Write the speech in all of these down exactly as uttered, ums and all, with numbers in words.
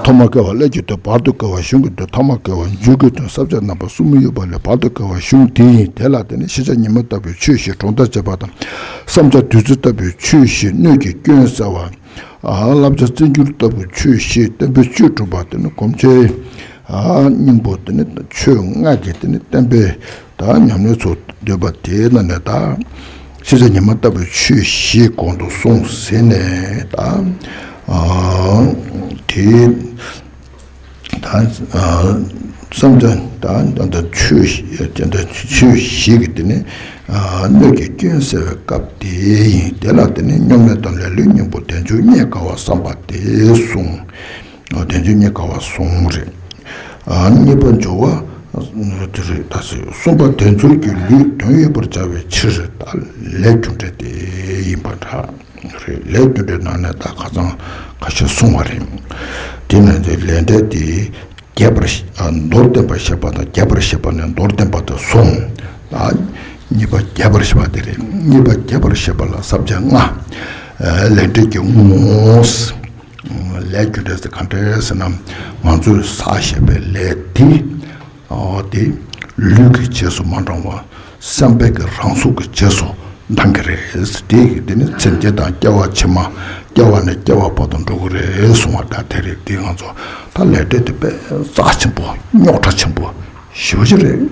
ཐོག་མར་སྐྱེ་བ་ཀླད་ཀྱི་དོན། བར་དུ་སྐྱེ་བ་གཞུང་གི་དོན། ཐ་མར་སྐྱེ་བ་མཇུག་གི་དོན། བསམ་བྱ་རྣམ་པ་གསུམ་ཡོད་པ་ལས། བར་དུ་སྐྱེ་བ་གཞུང་དེ་ཡིན། དེ་ལ་བརྟེན་ནས་ཤེས་བྱ་ཉི་མ་ལྟ་བུའི་ཆོས་བཞི་གྲོང་རྡལ་བྱེད་པ་དང་། བསམ་བྱ་བདུད་རྩི་ལྟ་བུའི་ཆོས་བཞི་སྣོད་ཀྱི་སྐྱོན་བསལ་བ། ཨ། བསླབ་བྱ་རྩེ་འགྱུར་ལྟ་བུའི་ཆོས་བཞི་བསྟན་པའི་བཅུད་སྒྲུབ་པ། དེ་ནི་གོམས་ཆེན། ཨ། སྙིང་པོ་དེ་ནི་ཆོས་ལྔ་གི་དེ་ནི་བསྟན་པའི་ད་ཉམས་ལེན་ཚུལ་འདོད་པ། དེའི་ནང་ནས་ད་ཤེས་བྱ་ཉི་མ་ལྟ་བུའི་ཆོས་བཞི་གོང་དུ་སོང་ཟིན་ནས། ད་ཨ་དེ་ད་ཨ་བསམ་དོན་ད་ད་ད་ཆོས་བཞི་ད་ད་ཆོས་བཞི་གི་དེ་ནི་ཨ་སྣོད་ཀྱི་སྐྱོན་བསལ་བའི་སྐབས་དེ་ཡིན། དེ་ལ་དེ་ནི་སྙོམས་ལས་དང་ལེ་ལོའི་གཉེན་པོ་དལ་འབྱོར་རྙེད་དཀའ་བ་བསམ་པ་དེ་གསུངས། དལ་འབྱོར་རྙེད་དཀའ་བ་གསུངས་རེད། ཨ། གཉིས་པ་སྦྱོར་བ་དེ་རེད། ད་གསུམ་པ་དལ་འབྱོར་གྱི་ལུས་དོན་ཡོད་པར་བྱ་བའི་ཕྱིར། ད་ལས་རྒྱུ་འབྲས་དེ་ཡིན་པ་འདྲ་རེད། ལས་རྒྱུ་འབྲས་ནང་ནས་ད་ཁ་སང་ཁ་ཤས་གསུངས་པ་རེད། དེ་ནས་དེ་ལས་འབྲས་དེ་རྒྱས་པར་ཨ་མདོར་བསྟན་པར་བཤད་པ་དང་། རྒྱས་པར་བཤད་པ་ནས་མདོར་བསྟན་པ་དེ་གསུངས། ད་གཉིས་པ་རྒྱས་པར་བཤད་པ་དེ་རེད། གཉིས་པ་རྒྱས་པར་བཤད་པ་ལ་བསམ་བྱ་ལྔ། ཨ། ལས་འབྲས་ཀྱི་ངོ་བོ། ལས་རྒྱུ་འབྲས་དེ་ག་འདྲ་ཟེར་ན། ང་ཚོས་བསགས་བཞག་པའི་ལས་དེ། ཨོ། དེ་ལུས་ཀྱི་རྗེས་སུ་མ་འབྲང་བར་སེམས་པའི་གི་རང་གཟུགས་ཀྱི་རྗེས་སུ་འབྲང་གི་རེད། དེ་དེ་ནི་ཚེ་འདི་དང་སྐྱེ་བ་ཕྱི་མ། སྐྱེ་བ་ནས་སྐྱེ་བ་བར་དུ་འགྲོ་གི་རེད་གསུངས་པ། ད་དེ་རེད། དེ་ང་ཚོ་ད་ལས་འབྲས་དེ་དཔེ་རྩ་ཆེན་པོ། རྙོག་དྲ་ཆེན་པོ་ཞེ་པོ་ཅིག་རེད།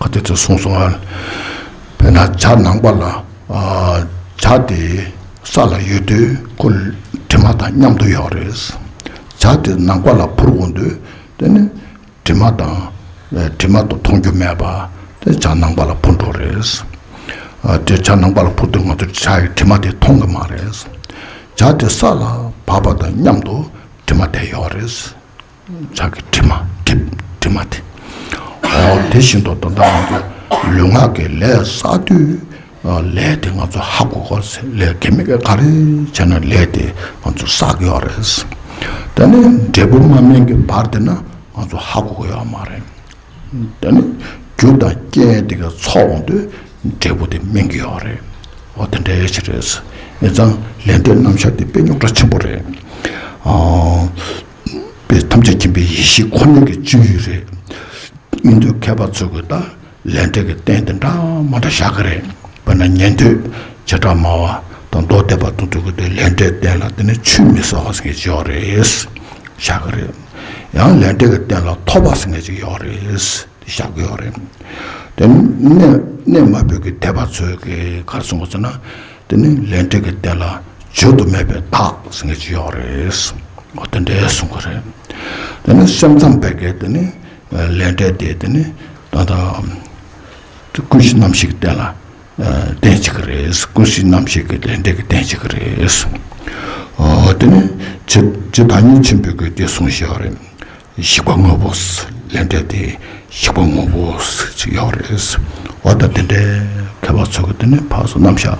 ག་དེ་ཚོ་གསུངས་སོང་ཨ། དཔེར་ན་བྱ་ནང་པ་ལ། ཨ། བྱ་དེ་ས་ལ་ཡོད་དུས་ཁོ་དྲི་མ་དང་མཉམ་དུ་ཡོད་རེད། བྱ་དེ་ནང་པ་ལ་འཕུར་འོང་དུས་དེ་ནི་དྲི་མ་དང་། ཨ། དྲི་མ་དང་མཐོང་རྒྱུ་མེད་པ་དེ་བྱ་ནང་པ་ལ་འཕུར་འགྲོ་རེད། ཨ། དེ་བྱ་ནང་པ་ལ་འཕུར་དུས་ང་ཚོ་བྱ་ཡི་དྲི་མ་དེ་མཐོང་གི་མ་རེད། བྱ་དེ་ས་ལ་བབས་པ་དང་མཉམ་དུ་དྲི་མ་དེ་ཡོད་རེད། བྱ་གི་དྲི་མ། དྲི། དྲི་མ་དེ། འོ། དེ་བཞིན་དུ་ད་ལྟ་ང་ཚོ་ལུས་ངག་གི་ལས་བསགས་དུས། ཨ། ལས་དེ་ང་ཚོ་ཧ་གོ་དགོས་ཟེར། ལས་དགེ་མི་དགེ་ག་རེ་བྱས་ན་ལས་དེ་ང་ཚོ་བསགས་ཀྱི་ཡོད་རེད། དེ་ནས་འབྲས་བུ་མ་སྨིན་གྱི་བར་དེ་ན་ང་ཚོ་ཧ་གོ་གི་ཡོད་མ་རེད། དེ་ནི་རྒྱུ་དང་རྐྱེན་དེ་ག་ཚོགས་འོང་དུས་འབྲས་བུ་དེ་སྨིན་གྱི་ཡོད་རེད། འོ། དེ་འདྲ་ཞིག་རེད། ཡིན་ཙང་ལས་འབྲས་རྣམ་གཞག་དེ་དཔེ་རྙོག་དྲ་ཆེན་པོ་རེད། ཨ། དཔེ་ཐམས་ཅད་མཁྱེན་པའི་ཡེ་ཤེས་ཁོ་ན་གི་སྤྱོད་ཡུལ་རེད། ཡིན་དུས་མཁས་པ་ཚོས་གི་ད་ལས་འབྲས་ཀྱི་རྟེན་དེ་འདྲ་མ་འདྲ་བཞག་གི་རེད། དཔེར་ན་ཉན་ཐོས་བྱེ་བྲག་སྨྲ་བ་དང་མདོ་སྡེ་པ་དེ་ཚོས་གི་དེ་ལས་འབྲས་རྟེན་ལ་དེ་ནི་ཆུད་མི་ཟ་བ་ཟེར་མཁན་ཅིག་ཡོད་རེད། བཞག་གི་རེད། ཡང་ལས་འབྲས་ཀྱི་རྟེན་ལ་ཐོབ་པ་ཟེར་མཁན་ཅིག་ཡོད་རེད། དེ་བཞག་གི་ཡོད་རེད། དེ་ནི་གནས་གནས་མ་བོས་ཀྱི་སྡེ་པ་ཚོས་གི་ག་རེ་གསུང་གི་ཟེར་ན། དེ་ནི་ལས་འབྲས་ཀྱི་རྟེན་ལ་བརྗོད་དུ་མེད་པའི་བདག་ཟེར་མཁན་ཅིག་ཡོད་རེད། འོ། དེ་འདྲ་གསུང་གི་རེད། དེ་ནི་སེམས་ཙམ་པས་གི་དེ་ནི་ལས་འབྲས་དེ་དེ་ནི་ད་ལྟ་ཀུན་གཞི་རྣམ་ཤེས་ཀྱི་རྟེན་ལ་རྟེན་བྱེད་ཀྱི་རེད། ཀུན་གཞི་རྣམ་ཤེས་ཀྱི་ལས་འབྲས་ཀྱི་རྟེན་བྱེད་ཀྱི་རེད། འོ། དེ་ནི་རྗེ་རྗེ་བདག་ཉིད་ཆེན་པོས་གི་དེ་གསུངས་བཞག་རེད། ཞིག་པ་དངོས་པོ། ལས་འབྲས་དེ་ཞིག་པ་དངོས་པོ་ཅིག་ཡོད་རེད། འོ། ད་དེ་འདྲའི་མཁས་པ་ཚོ་གི་དེ་ནི་ཕར་ཚུར་རྣམ་གཞག་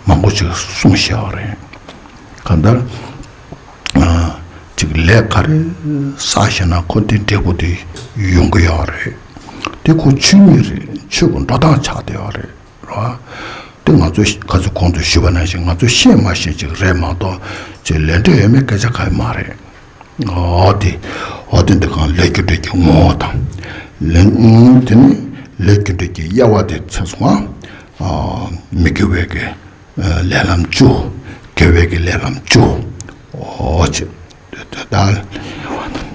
མང་པོ་ཅིག་གསུངས་བཞག་རེད། གང་ལྟར། ཨ། ཅིག་ལས་ག་རེ་བསགས་ཤེ་ན་ཁོ་དེ་འབྲས་བུ་དེ་ཡོང་གི་ཡོད་རེད། དེ་ཁོ་ཆོས་ཉིད་རེད། ཆོས་ཀྱི་འགྲོ་སྟངས་ཆགས་བསྡད་ཡོད་རེད། རེད་བ། དེ་ང་ཚོ་ག་ཚོད་གོང་དུ་ཞུས་པ་ནང་བཞིན་ང་ཚོ་ཤེས་མ་ཤེས་ཅིག་རེད་མ་གཏོགས་ཅིག་ལས་འབྲས་ཡོད་མེད་སྐད་ཆ་གང་ཡང་མ་རེད། འོ་དེ། འོ་དེ་འདི་གང་ལས་རྒྱུ་འབྲས་ཀྱི་ངོ་བོ་དང་། ལས། དེ་ནི་ལས་རྒྱུ་འབྲས་ཀྱི་དབྱེ་བ་དེ་མཚོན་སོང་ང་། ཨ། མི་དགེ་བའི་གི་ལས་ལམ་བཅུ། དགེ་བའི་གི་ལས་ལམ་བཅུ། འོ་ཅི། ད་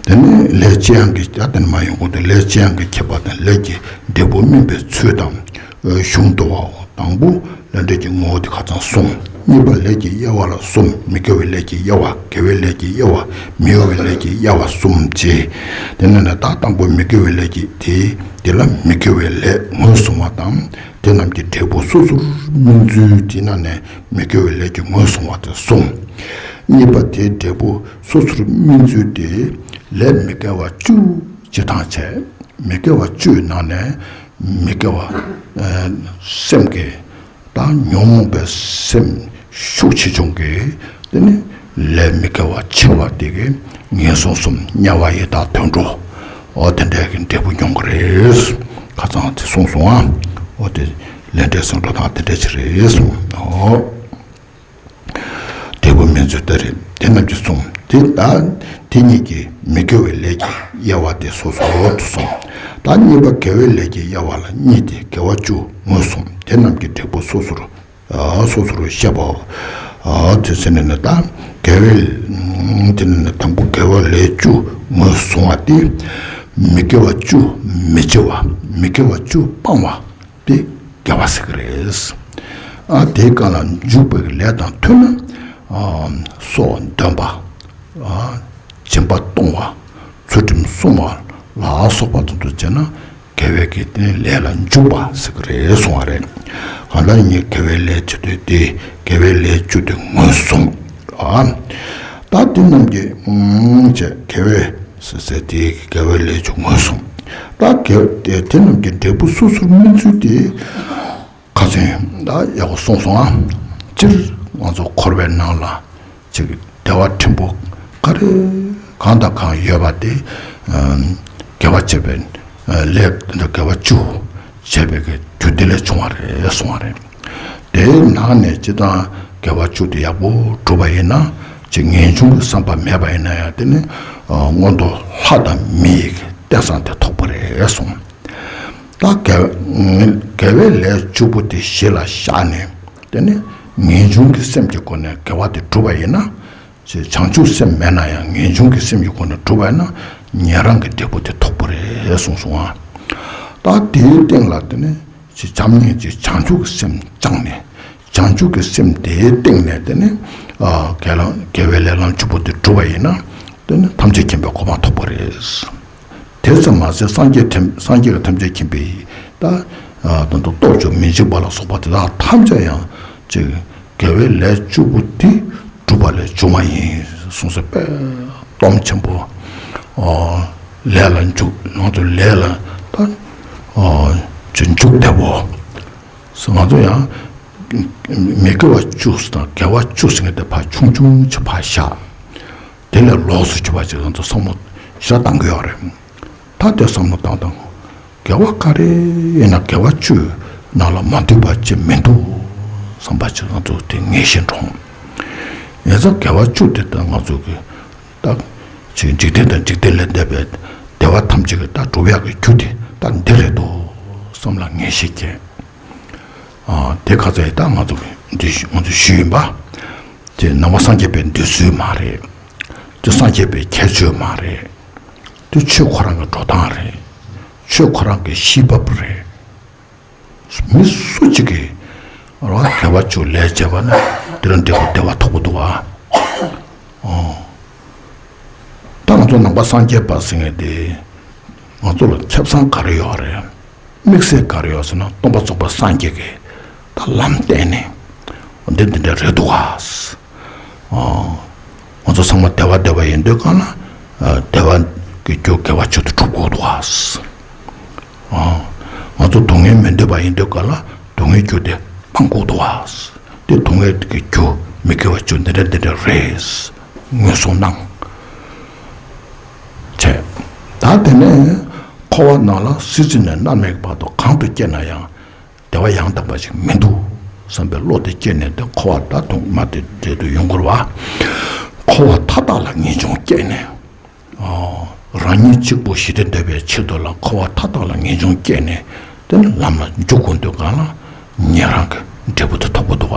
དེ་ནི་ལས་ཅི་ཡང་གི། ད་དེ་ནི་མ་ཡོང་གོང་དུ་ལས་ཅི་ཡང་གི་ཁྱད་པར་དང་ལས་ཀྱི་འབྲས་བུ་སྨིན་པའི་ཚུལ་དང་། གཞུང་དུ་བའོ། དང་པོ་ལས་འབྲས་ཀྱི་ངོ་བོ་དེ་ཁ་ཚང་གསུངས། གཉིས་པ་ལས་ཀྱི་དབྱེ་བ་ལ་གསུམ། མི་དགེ་བའི་ལས་ཀྱི་དབྱེ་བ། དགེ་བའི་ལས་ཀྱི་དབྱེ་བ། མི་གཡོ་བའི་ལས་ཀྱི་དབྱེ་བ་གསུམ་བྱས། དེ་ནས་ནི་ད་དང་པོ་མི་དགེ་བའི་ལས་ཀྱི་དེ། དེ་ལ་མི་དགེ་བའི་ལས་ངོས་བཟུང་བ་དང་། དེ་རྣམས་ཀྱི་འབྲས་བུ་སོ་སོར་སྨིན་ཚུལ། དེ་ན་ནས་མི་དགེ་བའི་ལས་ཀྱི་ངོས་བཟུང་བ་དེ་གསུངས། གཉིས་པ་དེའི་འབྲས་བུ་སོ་སོར་སྨིན་ཚུལ་དེ། ལས་མི་དགེ་བ་བཅུ་སྤྱི་དང་བྱས། མི་དགེ་བ་བཅུའི་ནང་ནས་མི་དགེ་བ། ཨ། སེམས་ཀྱི་ད་ཉོན་མོངས་པའི་སེམས་ཤུགས་ཆེ་ཆུང་གིས་དེ་ནི་ལས་མི་དགེ་བ་ཆེ་བ་དེ་གིས་ངན་སོང་གསུམ། དམྱལ་བ་ཡི་དྭགས་དུད་འགྲོ། འོ་དེ་འདྲའི་གི་འབྲས་བུ་མྱོང་གི་རེད། ཁ་ཚང་དེ་གསུངས་སོང་ཨ། འོ་དེ་ལས་འབྲས་སུ་འགྲོ་སྟངས་དེ་འདྲ་ཅིག་རེད་གསུངས། འོ། འབྲས་བུ་སྨིན་ཚུལ་དེ་རེད། དེ་རྣམས་ཀྱིས་གསུངས། དེ་ལྟ། དེ་གཉིས་ཀྱིས་མི་དགེ་བའི་ལས་ཀྱི་དབྱེ་བ་དེ་སོ་སོར་དུ་སོང་། ད་གཉིས་པ་དགེ་བའི་ལས་ཀྱི་དབྱེ་བ་ལ་གཉིས་ཏེ། དགེ་བ་བཅུ་ངོས་བཟུང་། དེ་རྣམས་ཀྱི་འབྲས་བུ་སོ་སོར། ཨ། སོ་སོར་བཤད་པའོ། ཨ། དེ་ཟེར་ནས་ནི་ད་དགེ་བའི། དེ་ནི་ནི་དང་པོ་དགེ་བའི་ལས་བཅུ་ངོས་བཟུང་བ་སྟེ། མི་དགེ་བ་བཅུ། མི་བྱེད་པ། མི་དགེ་བ་བཅུ་སྤང་བ་དེ་དགེ་བ་ཟེར་གྱི་རེད། ཨ། དེའི་སྒང་ལ་འཇུག་པའི་ལས་དང་མཐུན་ན། ཨ། སྲོག་འདོན་པ། ཨ། སྦྱིན་པ་གཏོང་བ། ཚུལ་ཁྲིམས་སྲུང་བ་ལ་སོགས་པ་དང་དུ་བྱས་ན། དགེ་བའི་གི་དེ་ལས་ལ་འཇུག་པ་ཟེར་གྱི་རེད་གསུང་བ་རེད། གང་ལྟར་ངས་དགེ་བའི་ལས་བྱེད་དུས་དེ་དགེ་བའི་ལས་བཅུ་དེ་ངོས་བཟུང་། ཨ། ད་དེ་རྣམས་ཀྱི་ཨུམ་ཅེས་དགེ་བའི་ཟེར་ཟེར་དེ་དགེ་བའི་ལས་བཅུ་ངོས་བཟུང་། ད་དགེ་དེ་དེ་རྣམས་ཀྱི་འབྲས་བུ་སོ་སོར་སྨིན་ཚུལ་དེ། ཁ་སང་ད་ཡག་པོ་གསུངས་སོང་ཨ། སྤྱིར་ང་ཚོ་འཁོར་བའི་ནང་ལ་ཅིག་བདེ་བ་ཕྲན་བུ་ག་རེ་གང་དང་གང་ཡོད་པ་དེ། ཨ། དགེ་བ་བྱས་པའི་ལས་དགེ་བ་བཅུ་བྱས་པའི་གི་རྒྱུ་དེ་ལས་བྱུང་བ་རེད་གསུང་བ་རེད། དེའི་ནང་ནས་སྤྱིར་བཏང་དགེ་བ་བཅུ་དེ་ཡག་པོ་བསྒྲུབས་པ་ཡིན་ན། ཅིག་ངེས་འབྱུང་གི་བསམ་པ་མེད་པ་ཡིན་ན་ཡང་དེ་ནི། ཨ། མངོན་མཐོ་ལྷ་དང་མི་ཡི་གི་རྟེན་བཟང་དེ་ཐོབ་པ་རེད་གསུངས། ད་དགེ་དགེ་བའི་ལས་བཅུ་པོ་དེ་གཞི་ལ་བཞག་ནས། དེ་ནི་ངེས་འབྱུང་གི་སེམས་ཀྱི་སྒོ་ནས་དགེ་བ་དེ་བསྒྲུབས་པ་ཡིན་ན། ཅེས་བྱང་ཆུབ་སེམས་མེད་ན་ཡང་ངེས་འབྱུང་གི་སེམས་ཀྱི་སྒོ་ནས་བསྒྲུབས་པ་ཡིན་ན། ཉན་རང་གི་འབྲས་བུ་དེ་ཐོབ་པ་རེད་གསུངས་སོང་ཨ། ད་དེའི་སྟེང་ལ་དེ་ནི་ཅེས་བྱམས་སྙིང་རྗེ་བྱང་ཆུབ་ཀྱི་སེམས་བཅངས་ནས། བྱང་ཆུབ་ཀྱི་སེམས་དེའི་སྟེང་ནས་དེ་ནི། ཨ། དགེ་ལ་དགེ་བའི་ལས་ལམ་བཅུ་པོ་དེ་བསྒྲུབས་པ་ཡིན་ན། དེ་ནི་ཐམས་ཅད་མཁྱེན་པའི་གོ་འཕང་ཐོབ་པ་རེད། དེ་ཙམ་མ་ཟད་སངས་རྒྱས་ཐམས་སངས་རྒྱས་ཀྱི་ཐམས་ཅད་མཁྱེན་པའི་ད། ཨ། ད་དུང་སྟོབས་བཅུ་མི་འཇིགས་པ་ལ་སོགས་པ་དེ་དག་ཐམས་ཅད་ཡང་ཅིག་དགེ་བའི་ལས་བཅུ་པོ་དེ་བསྒྲུབས་པ་ལས་བྱུང་བ་ཡིན་གསུངས་སོ། དཔེ་སྟོབས་ཆེན་པོ། ཨ། ལས་ལ་འཇུག་ང་ཚོ་ལས་ལ་ད། ཨ། ཅིག་འཇུག་བདེ་བོ། ང་ཚོ་ཡང་མི་དགེ་བ་བཅུ་དང་དགེ་བ་བཅུ་ཟེར་མཁན་དེ་ཕར་ཆུང་ཆུང་ཅིག་ཕར་བཞག་དེ་ལས་ལོགས་སུ་གྱུར་པ་ཅིག་ང་ཚོ་བསམ་བློ་ཞེ་དྲག་གཏང་གི་ཡོད་རེད། ད་དེ་བསམ་བློ་བཏང་དང་། དགེ་བ་ག་རེ་ཡིན་ན་དགེ་བ་བཅུ་ནང་ལ་མ་འདུས་པ་ཅིག་མི་འདུག་བསམ་པ་ཅིག་ང་ཚོ་དེ་ངེས་ཤེས་འདྲོངས། ཡིན་ཙང་དགེ་བ་བཅུ་དེ་ད་ང་ཚོ་གི་ད་ཅིག་འཇིག་རྟེན་དང་འཇིག་རྟེན་ལས་འདས་པའི་བདེ་བ་ཐམས་ཅད་ཀྱི་ད་སྒྲུབ་ཡག་གི་རྒྱུ་དེ་ད་འདི་རེད་འདུག་བསམ་ལ་ངེས་ཤེས་སྐྱེས། ཨ། དེ་ཁ་ཚ་ཡི་ད་ང་ཚོ་གི་འདི་ང་ཚོ་ཞུས་ཡིན་པ། དེ་ནང་པ་སངས་རྒྱས་པའི་འདོད་ཚུལ་མ་རེད། དེ་སངས་རྒྱས་པའི་ཁྱད་ཆོས་མ་རེད། དེ་ཆོས་ཁོ་རང་གི་འགྲོ་སྟངས་རེད། ཆོས་ཁོ་རང་གི་གཤིས་བབ་རེད། མི་སུ་གཅིག་གིས་རང་དགེ་བ་བཅུ་ལས་བྱས་པ་ན་དེ་རང་འབྲས་བུ་བདེ་བ་ཐོབ་ཀྱི་འདུག་ཨ། ཨོ། ད་ང་ཚོ་ནང་པ་སངས་རྒྱས་པ་ཟེར་མཁན་དེ་ང་ཚོ་ལ་ཁེ་བཟང་ག་རེ་ཡོད་རེད། དམིགས་བསལ་ག་རེ་ཡོད་ཟེར་ན་སྟོན་པ་རྫོགས་པ་སངས་རྒྱས་ཀྱིས་ད་ལམ་བསྟན་ནས་འདི་འདི་འདྲ་རེད་འདུག་ག། ཨ། ང་ཚོ་ཚང་མ་བདེ་བ་བདེ་བ་ཡིན་དུས་གང་ལ་བདེ་བ་གི་རྒྱུ་དགེ་བ་བཅུ་དེ་སྒྲུབ་དགོས་འདུག་ག། ཨ། ང་ཚོ་སྡུག་བསྔལ་མི་འདོད་པ་ཡིན་དུས་གང་ལ་སྡུག་བསྔལ་རྒྱུ་དེ་སྤང་དགོས་འདུག་ག། དེ་སྡུག་བསྔལ་གྱི་རྒྱུ་མི་དགེ་བ་བཅུ་འདི་འདྲ་འདི་འདྲ་རེད། ངོས་བཟུང་གནང་། བྱས། ད་དེ་ནས་འཁོར་བ་ནང་ལ་སྲིད་རྩེ་ནས་མནར་མེད་ཀྱི་བར་དུ་གང་དུ་སྐྱེས་ན་ཡང་བདེ་བ་ཡང་དག་པ་ཞིག་མི་འདུག་བསམ་པའི་བློ་དེ་སྐྱེས་ནས་དེ་འཁོར་བ་ད་དུང་མ་དེ་འབྲེལ་དུ་ཡོང་དགོས་པ། འཁོར་བ་མཐའ་དག་ལ་ངེས་འབྱུང་སྐྱེས་ནས། ཨོ། རང་ཉིད་གཅིག་པུ་ཞི་བདེ་འདོད་པའི་ཆེད་དུ་ལ་འཁོར་བ་མཐའ་དག་ལ་ངེས་འབྱུང་སྐྱེས་ནས་དེ་ནི་ལམ་ལ་འཇུག་དགོས་འདོད་གང་ལ་ཉན་རང་གི་འབྲས་བུ་དེ་ཐོབ་པ་འདུག་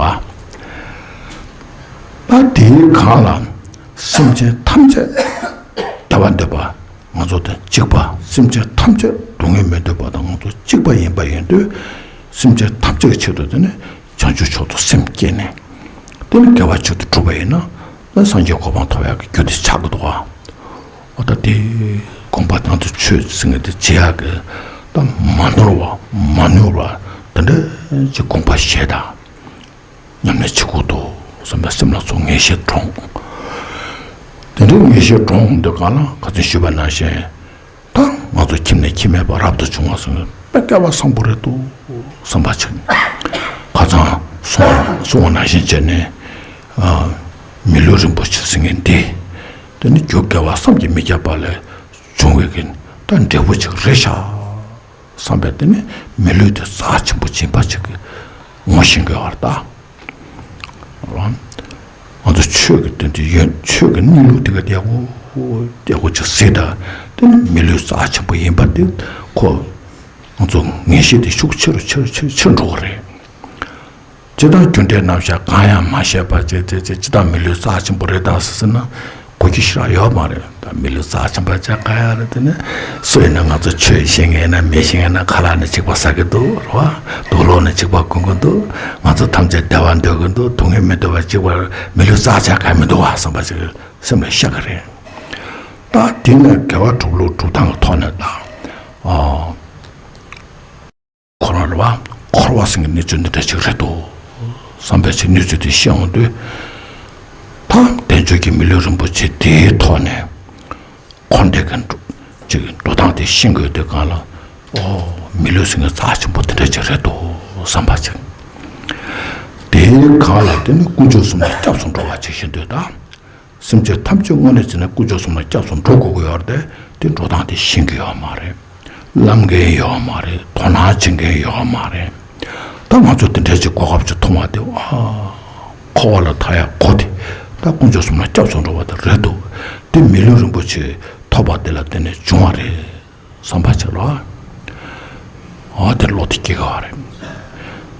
ག། ད་དེའི་གང་ལ་སེམས་ཅན་ཐམས་ཅད་བདེ་བ་འདོད་པ་ང་ཚོ་དང་གཅིག་པ། སེམས་ཅན་ཐམས་ཅད་སྡུག་བསྔལ་མི་འདོད་པ་དང་ང་ཚོ་གཅིག་པ་ཡིན་པ་ཡིན་དུས་སེམས་ཅན་ཐམས་ཅད་ཀྱི་ཆེད་དུ་དེ་ནི་བྱང་ཆུབ་མཆོག་ཏུ་སེམས་བསྐྱེད་ནས་དེ་ནི་དགེ་བ་བཅུ་དེ་བསྒྲུབས་པ་ཡིན་ན་ད་སངས་རྒྱས་གོ་འཕང་ཐོབ་ཡག་གི་རྒྱུ་དེ་ཆགས་ཀྱི་འདུག་ག། འོ་ད་དེ་དགོངས་པ་དང་དུ་ཆོས་ཟེར་མཁན་དེ་བྱེད་ཡག་གི་ད་མ་ནོར་བ་མ་ནོར་བ་དེ་འདྲ་ཅིག་དགོངས་པ་བཞེས་དང་ཉམས་ལེན་བྱེད་དགོས་འདུག་བསམ་པའི་སེམས་ལ་ཚོར་ངེས་ཤེས་འདྲོངས། དེ་འདྲའི་ངེས་ཤེས་འདྲོངས་འདོད་གང་ལ་ཁ་ཚོན་ཞུས་པ་ནང་བཞིན། ད་ང་ཚོ་ཁྱིམ་ནས་ཁྱིམ་མེད་པ་རབ་ཏུ་བྱུང་བ་སོང་དཔེ་སྐལ་བ་བཟང་པོ་རེད་འདུག་བསམ་པ་ཆགས། ཁ་སང་སོང་སོང་བ་ནང་བཞིན་བྱས་ནས། ཨ། མི་ལུས་རིན་པོ་ཆེ་ཟེར་མཁན་འདི། དེ་ནི་རྒྱུ་དགེ་བ་བསམ་གྱིས་མི་ཁྱབ་པ་ལས་བྱུང་བའི་གི་ད་འབྲས་བུ་ཅིག་རེད་ཤག་བསམ་པས་དེ་ནི་མི་ལུས་དེ་རྩ་ཆེན་པོ་སྦྱིན་པ་ཅིག་གི་ངོ་ཤེས་དགོས་པར་གདའ། ང་ཚོ་ ཆོས་ཀྱི་དོན་དུ་ཡོན་ཆོས་ཀྱི་གནས་ལུགས་དེ་ག་དེ་ཡག་པོ་ཡག་པོ་ཅིག་གཟིགས་དང་དེ་ནི་མི་ལུས་རྩ་ཆེན་པོ་ཡིན་པ་དེ་ཁོ་ང་ཚོ་ངེས་ཤེས་དེ་ཤུགས་ཆེ་རུ་ཆེ་རུ་ཆེ་རུ་ཆེ་རུ་འགྲོ་གི་རེད། ཇི་ལྟར་རྒྱུ་འབྲས་རྣམ་གཞག་གང་ཡང་མ་བཤད་པ་བྱས་ཏེ་ཅི་ལྟར་མི་ལུས་རྩ་ཆེན་པོ་རེད་དམ་ཟེར་ན་གོ་རྒྱུ་ཞེ་དྲག་ཡོད་མ་རེད། ད་མི་ལུས་རྩ་ཆེན་པོ་བྱས་ག་ཡ་རེད། དེ་ནི་སུ་ཡིན་ན་ང་ཚོ་ཆོས་ཤེས་མཁན་ཡིན་ན་མི་ཤེས་མཁན་ཡིན་ན་ཁ་ལག་ནི་གཅིག་པ་ཟ་གི་འདུག་རེད་བ། དུག་ལོག་ནི་གཅིག་པ་གོན་གི་འདུག་ང་ཚོ་ཐམས་ཅད་བདེ་བ་འདོད་གི་འདུག་སྡུག་བསྔལ་མི་འདོད་པ་གཅིག་པ་མི་ལུས་རྩ་ཆེ་ག་མི་འདུག་བ་བསམ་པ་ཅིག་སེམས་ལ་ཤར་གི་རེད། ད་དེ་ནས་དགེ་བ་སྒྲུབ་ལུགས་སྒྲུབ་སྟངས་ཀྱི་ཐོག་ནས་ད་ཨ། ཁོ་རང་རེད་བ། འཁོར་བ་ཟེར་མཁན་གནས་ཚུལ་འདི་འདྲ་ཅིག་རེད་དོ། བསམ་པའི་ཕྱིར་གནས་ཚུལ་དེ་ཤེས་འོང་དུས། ད་དལ་འབྱོར་གྱི་མི་ལུས་རིན་པོ་ཆེ་དེའི་ཐོག་ནས། འཁོར་འདས་ཀྱི་འགྲོ་ཅིག་འགྲོ་སྟངས་དེ་ཤེས་དགོས་དུས་སྒང་ལ། ཨོ། མི་ལུས་ཟེར་མཁན་རྩ་ཆེན་པོ་དེ་འདྲ་ཅིག་རེད་དོ། བསམ་པ་ཅིག་དེའི་སྒང་ལ་དེ་ནི་དཀོན་མཆོག་གསུམ་ལ་སྐྱབས་སུ་འགྲོ་བ་ཅིག་ཤེས་དུས་ད། སེམས་ཅན་ཐམས་ཅད་དངོས་གནས་བྱས་ན་དཀོན་མཆོག་གསུམ་ལ་སྐྱབས་སུ་འགྲོ་དགོས་ཀྱི་ཡོད་རེད་དེ། དེ་འགྲོ་སྟངས་དེ་ཤེས་ཀྱི་ཡོད་མ་རེད། བསླབ་མཁན་ཡོད་མ་རེད། དོ་སྣང་བྱེད་མཁན་ཡོད་མ་རེད། ད་ང་ཚོ་དེ་འདྲའི་ཅིག་གོ་སྐབས་ཅིག་མཐོང་བ་དེ། ཨ། འཁོར་བ་ལ་ཐར་ཡག་གོ་དེ། ད་དཀོན་མཆོག་གསུམ་ལ་སྐྱབས་སུ་འགྲོ་བ་དེ་རེད་འདུག་དེ་མི་ལུས་རིན་པོ་ཆེ་ཐོབ་པ་དེ་ལ་བརྟེན་ནས་བྱུང་བ་རེད་བསམ་པ་ཅིག་ལ། ཨ། དེ་བློ་དེ་སྐྱེ་གི་རེད།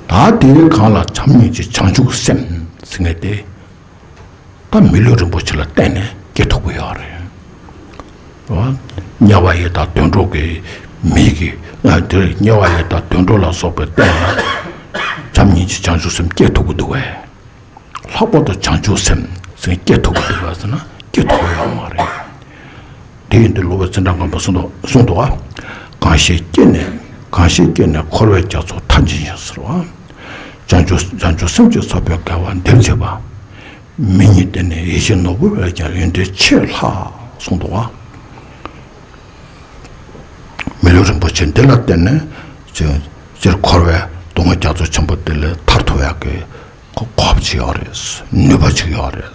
ད་དེའི་སྒང་ལ་བྱམས་སྙིང་རྗེ་བྱང་ཆུབ་སེམས་ཟེར་མཁན་དེ། ད་མི་ལུས་རིན་པོ་ཆེ་ལ་བརྟེན་ནས་སྐྱེ་ཐུབ་ཀྱི་ཡོད་རེད། ཨོ། དམྱལ་བ་ཡི་དྭགས་དུད་འགྲོ་གི་མི་གི། ཨ། དེ་དམྱལ་བ་ཡི་དྭགས་དུད་འགྲོ་ལ་སོགས་པའི་སྟེང་ལ་བྱམས་སྙིང་རྗེ་བྱང་ཆུབ་སེམས་སྐྱེ་ཐུབ་ཀྱི་འདུག་གས། ལྷག་པར་དུ་བྱང་ཆུབ་སེམས་ཟེར་སྐྱེ་ཐུབ་ཀྱི་འདུག་གས་ཟེར་ན་སྐྱེ་ཐུབ་ཀྱི་ཡོད་མ་རེད། དེ་ཡིན་དུས་སློབ་དཔོན་ཙནྡྲ་སྒམ་པོས་གསུངས་འདུག་གསུངས་འདུག་ག་གང་ཞིག་སྐྱེས་ནས་གང་ཞིག་སྐྱེས་ནས་འཁོར་བའི་རྒྱ་མཚོ་མཐར་འབྱིན་ཞིང་ཟེར་བ། བྱང་ཆུབ་བྱང་ཆུབ་སེམས་ཀྱི་ས་བོན་དགེ་བ་འདེབས་བྱེད་པ། མི་ཉིད་དེ་ནི་ཡིད་བཞིན་ནོར་བུ་བས་ཀྱང་ཡོན་ཏན་ཆེས་ལྷག་གསུངས་འདུག་ག་མི་ལུས་རིན་པོ་ཆེ་འདི་ལ་བརྟེན་ནས་སྤྱིར་སྤྱིར་འཁོར་བའི་སྡུག་བསྔལ་རྒྱ་མཚོ་ཆེན་པོ་འདི་ལས་ཐར་ཐུབ་ཡག་གི་གོ་སྐབས་ཅིག་ཡོད་རེད། ནུས་པ་ཅིག་ཡོད་རེད།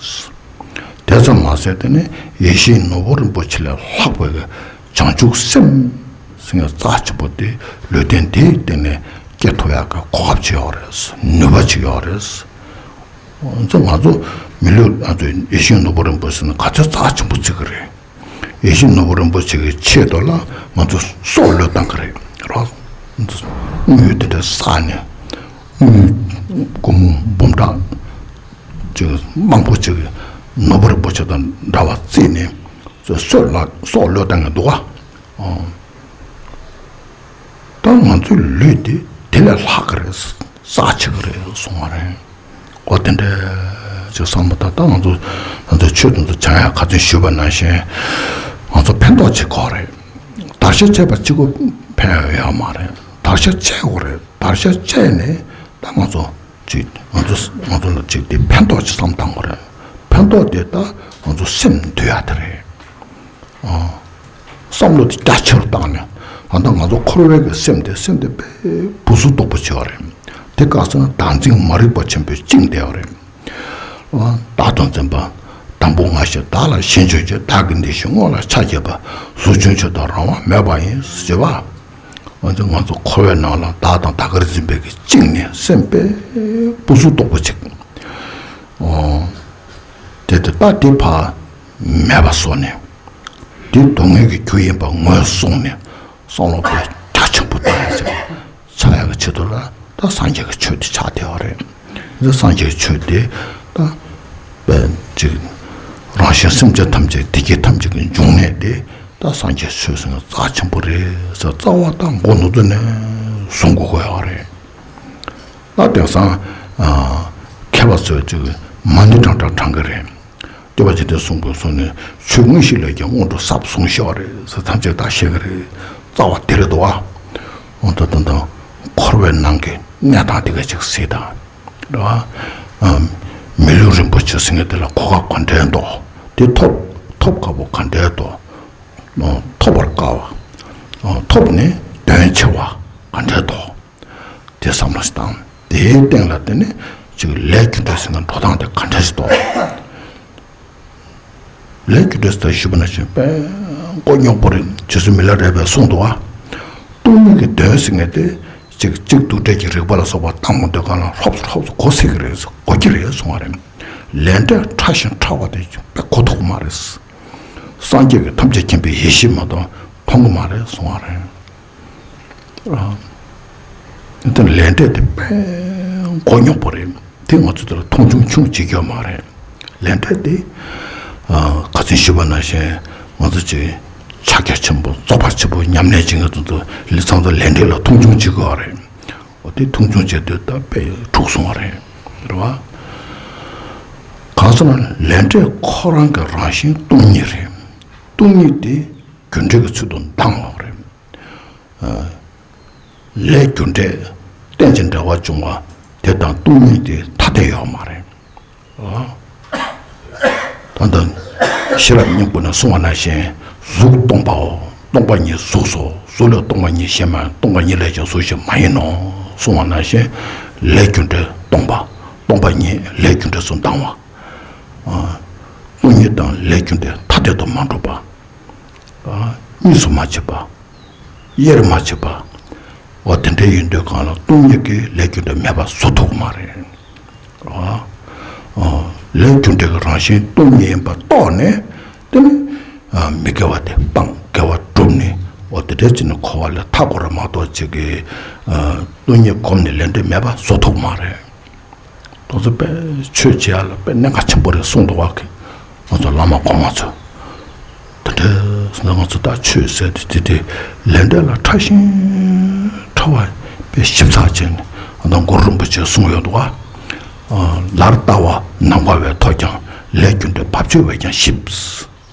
དེ་ཙམ་མ་ཟད་དེ་ནི་ཡིད་བཞིན་ནོར་བུ་རིན་པོ་ཆེ་ལས་ལྷག་པའི་བྱང་ཆུབ་སེམས་ཟེར་མཁན་རྩ་ཆེན་པོ་དེ་ལུས་རྟེན་འདིའི་སྟེང་ནས་སྐྱེ་ཐུབ་ཡག་གི་གོ་སྐབས་ཅིག་ཡོད་རེད། ནུས་པ་ཅིག་ཡོད་རེད། ང་ཚོ་ང་ཚོ་མི་ལུས་ང་ཚོ་ཡིད་བཞིན་ནོར་བུ་རིན་པོ་ཆེ་ཟེར་ན་ག་ཚོད་རྩ་ཆེན་པོ་བརྩི་གི་རེད། ཡིད་བཞིན་ནོར་བུ་རིན་པོ་ཆེ་གི་ཆེད་དུ་ལ་ང་ཚོ་སྲོག་བློས་བཏང་གི་རེད་རོ། དངུལ་དེ་འདྲ་བསགས་ནས་དངུལ་སྒོར་མོ་འབུམ་ཕྲག་ཅིག་མང་པོ་ཅིག་ནོར་བུ་རིན་པོ་ཆེ་དང་འདྲ་བ་བརྩིས་ནས་སྲོག་ལ་སྲོག་བློས་བཏང་གི་འདུག་ག་ཨོ། ད་ང་ཚོའི་ལུས་དེ་དེ་ལས་ལྷག་གི་རེད། རྩ་ཆེ་གི་རེད་གསུང་བ་རེད། འོ་དེ་འདྲ་ཅིག་བསམ་བློ་བཏང་ད་ང་ཚོ་ང་ཚོ་ཆོས་དེ་ཚོ་སྦྱང་ཡག་ག་ཚོད་ཞུས་པ་ནང་བཞིན་ང་ཚོ་ཕན་ཐོགས་བྱེད་དགོས་རེད། བདར་ཤ་བཅད་པ་གཅིག་པོ་ཕན་ཡོད་ཡོད་མ་རེད། བདར་ཤ་བཅད་དགོས་རེད། བདར་ཤ་བཅད་ནས་ད་ང་ཚོ་ཅིག་ང་ཚོ་ང་ཚོ་ལ་ཅིག་དེ་ཕན་ཐོགས་ཅིག་བསམ་བཏང་དགོས་རེད། ཕན་ཐོགས་དེ་ད་ང་ཚོ་སེམས་འདུལ་ཡག་དེ་རེད། ཨ། བསམ་བློ་དེ་རྒྱ་ཆེ་རུ་བཏང་ནས་ད་ལྟ་ང་ཚོ་འཁོར་བའི་གི་སེམས་དེ་སེམས་དེ་དཔེ་སྦུ་སུབ་རྡོག་པོ་ཆེ་བ་རེད། དེ་སྐབས་སུ་བདག་འཛིན་མ་རིག་པ་ཆེན་པོས་བཅིངས་བསྡད་པ་རེད། ཨ། བདག་ཏུ་འཛིན་པ། དང་པོ་ང་ཞེས་བདག་ལ་ཞེན་བྱེད་ཀྱི། བདག་གི་འདི་ཞེས་སྔོ་ལ་ཆ་བྱེད་པ། གཟུགས་ཆུང་ཆོས་དང་རང་དབང་མེད་པ་ཡིན་ཞེས་པ། ང་ཚོ་ང་ཚོ་འཁོར་བའི་ནང་ལ་བདག་དང་བདག་གིར་འཛིན་པའི་གི་བཅིངས་ནས་སེམས་དཔེ་སྦུ་སུབ་རྡོག་པོ་ཆེ། ཨོ། དེ་དེ་ལྟ་དེ་ཕར་མེད་པ་བཟོ་ནས། དེ་སྡུག་བསྔལ་གྱི་རྒྱུ་ཡིན་པ་ངོས་བཟུང་ནས་བསམ་བློ་དཔེ་རྒྱ་ཆེན་པོ་བཏང་ཡག་ཆགས་ཡག་གི་ཆེད་དུ་ལ་ད་སངས་རྒྱས་ཀྱི་ཆོས་དེ་ཆགས་བསྡད་པ་རེད། དེ་སངས་རྒྱས་ཀྱི་ཆོས་དེ་ད་དཔེ་ཅིག་རང་གཞན་སེམས་ཅན་ཐམས་ཅད་བདེ་སྐྱིད་ཐམས་ཅད་ཀྱི་འབྱུང་གནས་དེ་ད་སངས་རྒྱས་ཆོས་ཟེར་ན་རྩ་ཆེན་པོ་རེད་ཟེར་རྩ་བ་ད་མགོ་ནུབ་ཏུ་ནས་བཟུང་དགོས་ཀྱི་ཡོད་རེད། ད་དེང་སང་ཨ་མཁས་པ་ཚོས་ཅིག་མ་ཎི་བགྲང་བགྲང་བགྲང་གི་རེད། སྐྱོབ་པ་འཇིག་རྟེན་གསུམ་མགོན་གསུམ་ནས་ཆོས་དངོས་གཞི་ལས་ཀྱང་དངོས་གྲུབ་ཟབ་གསུངས་ཤོག་རེད་ཟེར་ཐམས་ཅད་ད་བཤད་གི་རེད། རྩ་བ་དེ་རེད་འདུག་ཨ། འོ་ད་ད་ད་འཁོར་བའི་ནང་གི་གནས་སྟངས་དེ་ག་ཅིག་གཟིགས་དང་། རེད་བ། ཨ། མི་ལུས་རིན་པོ་ཆེ་ཟེར་མཁན་དེ་ལ་གོ་སྐབས་ག་འདྲས་འདུག་དེ་ཐོབ་ཐོབ་དཀའ་པོ་ག་འདྲས་འདུག་ཐོབ་པར་དཀའ་བ། ཐོབ་ནས་དོན་ཆེ་བ་ག་འདྲས་འདུག་དེ་བསམ་བློ་ཞིག་བཏང་། དེའི་སྟེང་ལ་དེ་ནས་ཅིག་ལས་རྒྱུ་འབྲས་ཟེར་ན་འགྲོ་སྟངས་དེ་ག་འདྲ་ཞིག་འདུག་ལས་རྒྱུ་འབྲས་ཟེར་ཞུས་པ་ན་ཅིག་དཔེ་མགོ་རྙོག་པོ་རེད། རྗེ་བཙུན་མི་ལ་རས་པས་གསུངས་འདུག་བ། སྟོང་ཉིད་ཀྱི་དོན་ཟེར་མཁན་དེ་ཅིག་གཅིག་རྡུལ་བྲལ་གྱི་རིག་པ་ལ་སོགས་པ་བཏང་མི་འདོད་གང་ལ་ཧྲོབ་ཧྲོབ་གོ་སྲིད་ཀྱི་རེད། གོ་གི་རེད་གསུང་བ་རེད། ལས་འབྲས་ཕྲ་ཞིང་ཕྲ་བ་དེ་དཔེ་གོ་ཐུབ་ཀྱི་མ་རེད། སངས་རྒྱས་ཀྱི་ཐམས་ཅད་མཁྱེན་པའི་ཡེ་ཤེས་མ་གཏོགས་མཐོང་གི་མ་རེད་གསུང་བ་རེད། དེ་ལས་འབྲས་དེ་དཔེ་མགོ་རྙོག་པོ་རེད། དེ་ང་ཚོ་དེ་ལ་མཐོང་ཆུང་ཆུང་བྱེད་རྒྱུ་མ་རེད། ལས་འབྲས་དེ་ཁ་སང་ཞུས་པ་ནང་བཞིན་ང་ཚོ་ཅིག་ཕྱག་རྒྱ་ཆེན་པོ་རྫོགས་པ་ཆེན་པོ་ཉམས་ལེན་བྱེད་མཁན་ཚོ་ཚོ་ལས་ཚང་ཚོ་ལས་འབྲས་ལ་མཐོང་ཆུང་བྱེད་དགོས་པ་རེད། འོ་དེ་མཐོང་ཆུང་བྱེད་དུས་ད་དཔེ་འཁྲུག་སོང་བ་རེད། རེད་བ། གང་ཟེར་ན་ལས་འབྲས་ཁོ་རང་གི་རང་བཞིན་སྟོང་ཉིད་རེད། སྟོང་ཉིད་དེ་རྒྱུ་འབྲས་ཀྱི་ཚུལ་དུ་འདང་བ་རེད། ལས་རྒྱུ་འབྲས་རྟེན་ཅིང་འབྲེལ་བར་འབྱུང་བ་དེ་དང་སྟོང་ཉིད་དེ་ཐ་དད་ཡོད་མ་རེད། ད་ལྟ་ཤེས་རབ་སྙིང་པོ་ནས་གསུངས་པ་ནང་བཞིན་གཟུགས་སྟོང་པའོ། སྟོང་པ་ཉིད་གཟུགས་སོ། གཟུགས་ལས་སྟོང་པ་ཉིད་གཞན་མ་ཡིན། སྟོང་པ་ཉིད་ལས་ཀྱང་གཟུགས་གཞན་མ་ཡིན་ནོ། གསུངས་པ་ནང་བཞིན་ལས་རྒྱུ་འབྲས་སྟོང་པ། སྟོང་པ་ཉིད་ལས་རྒྱུ་འབྲས་སུ་འདང་བ། སྟོང་ཉིད་དང་ལས་རྒྱུ་འབྲས་ཐ་དད་དུ་མ་གྲུབ་པ། གཉིས་སུ་མ་ཕྱེ་བ། དབྱེར་མ་ཕྱེ་བ། འོ་དེ་འདྲ་ཡིན་དུས་གང་ལ་སྟོང་ཉིད་ཀྱི་ལས་རྒྱུ་འབྲས་མེད་པ་བཟོ་ཐུབ་མ་རེད། ལས་རྒྱུ་འབྲས་ཀྱི་རང་བཞིན་སྟོང་ཉིད་ཡིན་པ་རྟོགས་ནས་དེ་ནི་མི་དགེ་བ་དེ་སྤངས་དགེ་བ་བསྒྲུབས་ནས་འོ་དེ་འདྲ་བྱས་ནས་འཁོར་བ་ལས་ཐར་དགོས་རེད་མ་གཏོགས་ཅིག་གི་སྟོང་ཉིད་བསྒོམས་ནས་ལས་འབྲས་མེད་པ་བཟོ་ཐུབ་མ་རེད། དེ་ཚོ་དཔེ་ཆོས་བྱེད་ཡ་ལ་དཔེ་གནད་འགག་ཆེན་པོ་རེད་གསུངས་འདུག་བ་གི། ང་ཚོ་བླ་མ་གོང་མ་ཚོ། དེ་འདྲ་སོང་ཙང་ང་ཚོ་ད་ཆོས་ཟེར་དུས་དེ་དེ་ལས་འབྲས་ལ་ཕྲ་ཞིང་ཕྲ་བ་དཔེ་ཞིབ་ཚགས་བྱས་ནས་ད་གུ་རུ་རིན་པོ་ཆེས་གསུངས་ཡོད་འདུག་བ། ལར་ལྟ་བ་ནམ་མཁའ་བས་མཐོ་ཀྱང་ལས་རྒྱུ་འབྲས་བབ་ཅོལ་བས་ཀྱང་ཞིབ།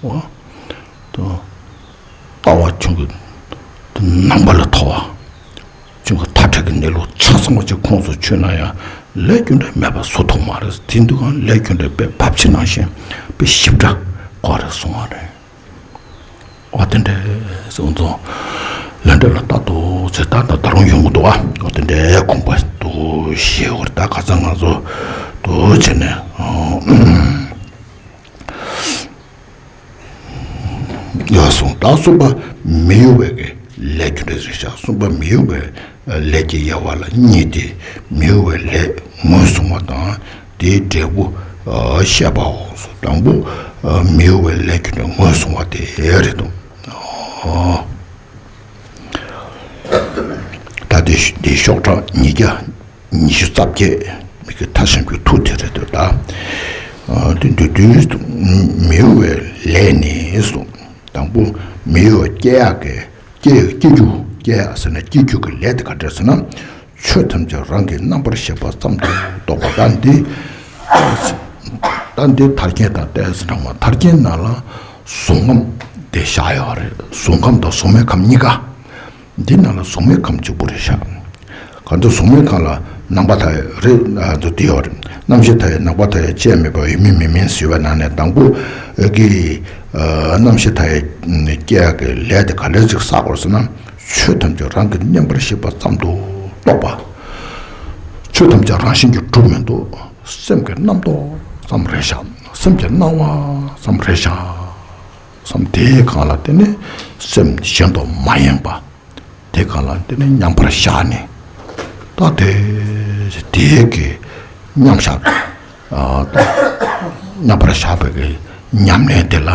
འོ། དོ། ལྟ་བ་ཁྱོད་ཀྱི་ནམ་མཁའ་ལས་མཐོ་བ། ཁྱོད་ཀྱི་མཐའ་བྲལ་གྱི་གནས་ལུགས་ཆ་ཚང་བ་ཅིག་ཁོངས་སུ་ཆུད་ན་ཡང་ལས་རྒྱུ་འབྲས་མེད་པ་བཟོ་ཐུབ་མ་རེད། དེ་འདུག་གང་ལས་རྒྱུ་འབྲས་དཔེ་བབ་ཅོལ་ནང་བཞིན་དཔེ་ཞིབ་ཕྲ་གོ་རེ་གསུང་བ་རེད། འོ་དེ་འདྲ་གསུངས་སོང་། ལས་འབྲས་ལ་ལྟ་རྟོག་ཚེ་ད་ད་ད་རུང་ཡོང་གི་འདུག་ཨ། འོ་དེ་འདྲའི་དགོངས་པ་དུ་བཞེས་བར་ད་ཁ་སང་ང་ཚོ་དུ་བྱས་ནས། ཡོད་གསུངས། ད་གསུམ་པ་མི་གཡོ་བའི་གི་ལས་རྒྱུ་འབྲས་རེད་ཤག་གསུམ་པ་མི་གཡོ་བའི་ལས་ཀྱི་དབྱེ་བ་ལ་གཉིས་ཏེ། མི་གཡོ་བའི་ལས་ངོས་བཟུང་བ་དང་དེའི་འབྲས་བུ་བཤད་པའོ། དང་པོ་མི་གཡོ་བའི་ལས་རྒྱུ་འབྲས་ངོས་བཟུང་བ་དེ་རེད་དོ། ད་དེ་དེ་ཤོག་གྲངས་ཉིས་བརྒྱ། ཉི་ཤུ་རྩ་བརྒྱད་མི་གི་མཐའ་གཞན་གྱི་མཐུ་དེ་རེད་འདོད་ད། དེ་འདོད་དུས་མི་གཡོ་བའི་ལས་ནི་གསུངས། དང་པོ་མི་གཡོ་བ་སྐྱེ་ཡག་གི་སྐྱེ་སྐྱེ་རྒྱུ་སྐྱེ་ཡག་ཟེར་ན་སྐྱེ་རྒྱུ་གི་ལས་དེ་ག་འདྲ་ཟེར་ན། ཆོས་ཐམས་ཅད་རང་གི་རྣམ་པར་ཤེས་པ་ཙམ་དུ་རྟོགས་པ་ད་འདི། ད་འདི་ཐར་རྒྱན་དང་ཏོག་ཙམ་འདྲ་མ་ཐར་རྒྱན་ནང་ལ་གཟུགས་ཁམས་དེ་བཞག་ཡོད་རེད། གཟུགས་ཁམས་དང་གཟུགས་མེད་ཁམས་གཉིས་ཀ། འདི་ནང་ལ་གཟུགས་མེད་ཁམས་གཅིག་པུ་རེད་ཤག་གང་ལྟར་གཟུགས་མེད་ཁམས་ལ་ནང་པ་མཐའ་ཡས་རེད་ཨ་ཚོ་དེ་ཡོད་རེད། རྣམ་ཤེས་མཐའ་ཡས་ནང་པ་མཐའ་ཡས་བཅས་མེད་པ་ཡོད་མིན་མེད་མིན་ཟེར་བའི་ནང་ནས་དང་པོ་གི་རྣམ་ཤེས་མཐའ་ཡས་སྐྱེ་ཡག་གི་ལས་དེ་ག་ལས་ཅིག་བསགས་དགོས་ཟེར་ན། ཆོས་ཐམས་ཅད་རང་གི་མཉམ་པར་ཤེས་པ་ཙམ་དུ་རྟོགས་པ། ཆོས་ཐམས་ཅད་རང་བཞིན་གྱིས་གྲུབ་མི་འདུག་སེམས་ཀྱི་རྣམ་རྟོག་ཙམ་རེད་ཤག་སེམས་ཀྱི་སྣང་བ་ཙམ་རེད་ཤག་བསམ་དེའི་སྒང་ལ་དེ་ནི་སེམས་གཞན་དུ་མ་ཡེངས་པ། དེ་སྒང་ལ་དེ་ནི་མཉམ་པར་བཞག་ནས། ད་དེ་དེའི་གི་མཉམ་བཞག་ཨ་ད་མཉམ་པར་བཞག་པའི་གི་ཉམས་ལེན་དེ་ལ་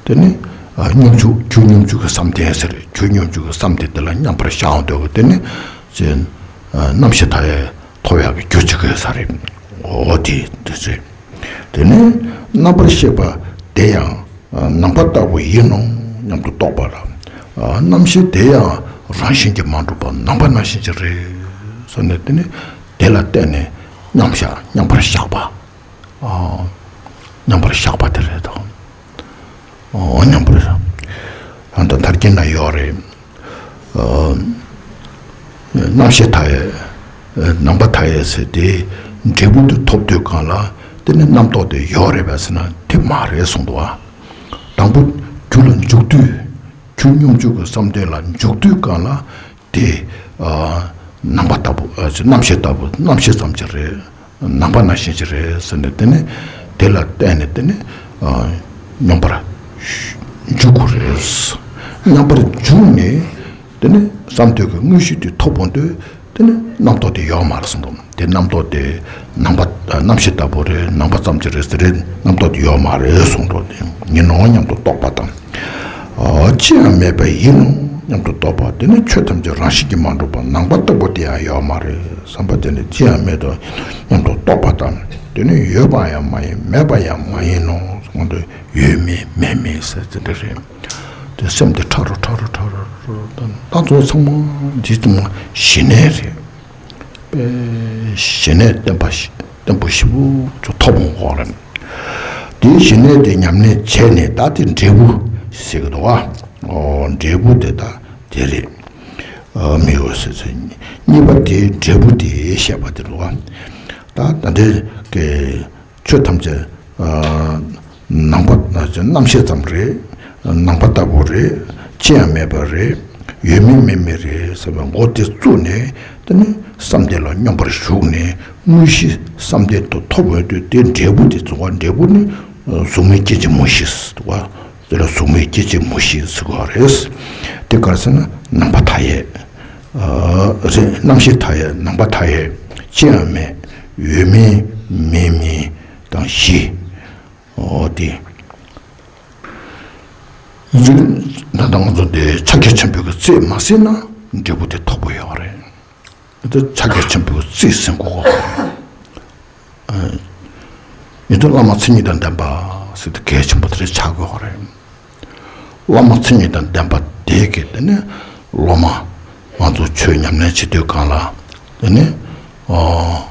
དེ་ནི་ཨ་སྙོམས་འཇུག་རྒྱུ་སྙོམས་འཇུག་གི་བསམ་གཏན་ཟེར། རྒྱུ་སྙོམས་འཇུག་གི་བསམ་གཏན་དེ་ལ་མཉམ་པར་བཞག་འོང་འདོད་གི་དེ་ནི་ཅེ་ཨ་རྣམ་ཤེས་མཐའ་ཡས་ཐོབ་ཡག་གི་རྒྱུ་གཅིག་གི་ས་རེད། འོ་དེ་དེ་ཚེ་དེ་ནི་རྣམ་པར་ཤེས་པ་དེ་ཡང་ནམ་མཁའ་ལྟ་བུ་ཡིན་ནོ་སྙམ་དུ་རྟོགས་པ་ལ། རྣམ་ཤེས་དེ་ཡང་རང་བཞིན་གྱིས་མ་གྲུབ་པ་ནམ་མཁའ་ནང་བཞིན་གྱི་རེད་ཟེར་ནས་དེ་ནི་དེ་ལ་བརྟེན་ནས་མཉམ་བཞག་མཉམ་པར་བཞག་པ། མཉམ་པར་བཞག་པ་དེ་རེད་དོ། མཉམ་པར་ཨ་ད་ཐར་རྒྱན་ན་ཡོད་རེད། རྣམ་ཤེས་མཐའ་ཡས། ནམ་མཁའ་མཐའ་ཡས་ཟེར་དེ་འབྲས་བུ་དེ་ཐོབ་དུས་གང་ལ་དེ་ནི་རྣམ་རྟོག་དེ་ཡོད་རེད་པས་ཟེར་ན་དེ་མ་རེད་གསུངས་འདུག་ཨ། དང་པོ་རྒྱུ་ལ་འཇུག་དུས་རྒྱུ་སྙོམས་འཇུག་གི་བསམ་གཏན་ལ་འཇུག་དུས་གང་ལ་དེ་ནམ་མཁའ་ལྟ་བུ་རྣམ་ཤེས་ལྟ་བུ་རྣམ་ཤེས་ཙམ་གྱི་རེད། ནམ་མཁའ་ནང་བཞིན་གྱི་རེད་ཟེར་ནས་དེ་ནི་དེ་ལ་བརྟེན་ནས་དེ་ནི་མཉམ་པར་འཇུག་དགོས་རེད། མཉམ་པར་འཇུག་ནས་དེ་ནི་བསམ་གཏན་གྱི་དངོས་གཞི་དེ་ཐོབ་འོང་དུས་ དེ་ནི་རྣམ་རྟོག་དེ་ཡོད་མ་རེད་གསུངས་འདུག་དེ་རྣམ་རྟོག་དེ་ནམ་མཁའ་རྣམ་ཤེས་ལྟ་བུ་རེད། ནམ་མཁའ་ཙམ་གྱི་རེད་ཟེར་རེད། རྣམ་རྟོག་དེ་ཡོད་མ་རེད་གསུངས་འདུག་དེ་ཡིན་ནོ་སྙམ་དུ་རྟོག་པ་དང་། ཨ། ཅི་ཡང་མེད་པ་ཡིན་ནོ་སྙམ་དུ་རྟོག་པ་དེ་ནི་ཆོས་ཐམས་ཅད་རང་བཞིན་གྱིས་མ་གྲུབ་པ་ནམ་མཁའ་ལྟ་བུ་དེ་ཡང་ཡོད་མ་རེད་བསམ་པ་དེ་ནི་ཅི་ཡང་མེད་དོ་སྙམ་དུ་རྟོག་པ་དང་། དེ་ནི་ཡོད་པ་ཡང་མ་ཡིན། མེད་པ་ཡང་མ་ཡིན་ནོ་གསུངས་འདུག་ཡོད་མིན་མེད་མིན་ཟེར་དེ་འདྲ་རེད། དེ་སེམས་དེ་ཕྲ་རུ་ཕྲ་རུ་ཕྲ་རུ་ཕྲ་རུ་ད་ད་ཚོ་ཚང་མ་འདི་ཚང་མ་ཞི་གནས་རེད། དཔེ་ཞི་གནས་བརྟན་པ་ཞི་བརྟན་པོ་ཞེ་པོ་ཅིག་ཐོབ་འོང་གི་རེད། དེའི་ཞི་གནས་དེ་ཉམས་ལེན་བྱས་ནས་ད་དེ་འབྲས་བུ་ཟེར་གི་འདུག་ཨ། ཨོ་འབྲས་བུ་དེ་ད་དེ་རེད། ཨ། མི་འོད་ཟེར་ཚོས་གཉིས་པ་དེའི་འབྲས་བུ་དེ་བཤད་པ་དེ་རེད་བ། ད་ད་འདྲའི་གི་ཆོས་ཐམས་ཅད་ཨ་ནམ་མཁའ་རྣམ་ཤེས་ཙམ་རེད། ནམ་མཁའ་ལྟ་བུ་རེད། ཅི་ཡང་མེད་པ་རེད། ཡོད་མིན་མེད་མིན་རེད་ཟེར་བའི་མགོ་དེ་བཙུགས་ནས་དེ་ནི་བསམ་གཏན་ལ་སྙོམས་པར་ཞུགས་ནས་དངོས་གཞི་བསམ་གཏན་དུ་ཐོབ་འོས་དུས་དེ་འབྲས་བུ་དེ་བཙུགས་པ། འབྲས་བུ་ནི་གཟུགས་མེད་སྐྱེ་མཆེད་མུ་བཞི་ཟེར་བ། དེ་ལ་གཟུགས་མེད་སྐྱེ་མཆེད་མུ་བཞི་ཟེར་གོ་རེད། དེ་ག་རེ་ཟེར་ན་ནམ་མཁའ་མཐའ་ཡས། ཨ། རེད། རྣམ་ཤེས་མཐའ་ཡས། ནམ་མཁའ་མཐའ་ཡས། ཅི་ཡང་མེད། ཡོད་མིན་མེད་མིན་དང་བཞི། ཨོ་དེ་ད་ལྟ་ང་ཚོ་དེ་ཕྱག་རྒྱ་ཆེན་པོའི་གི་རྩིས་མ་ཟིན་ན་འབྲས་བུ་དེ་ཐོབ་པོ་ཡོད་རེད། ད་ཕྱག་རྒྱ་ཆེན་པོའི་རྩིས་ཟིན་དགོས་གོ། ཡིན་དུས་བླ་མ་མཚན་ཉིད་དང་ལྡན་པ་ཟེར་དུས་གལ་ཆེན་པོ་དེ་རེད་ཆགས་དགོས་རེད། བླ་མ་མཚན་ཉིད་དང་ལྡན་པ་དེ་གི་དེ་ནི་སློབ་མ་ང་ཚོ་ཆོས་ཉམས་ལེན་བྱེད་དུས་གང་ལ་དེ་ནི་ཨོ་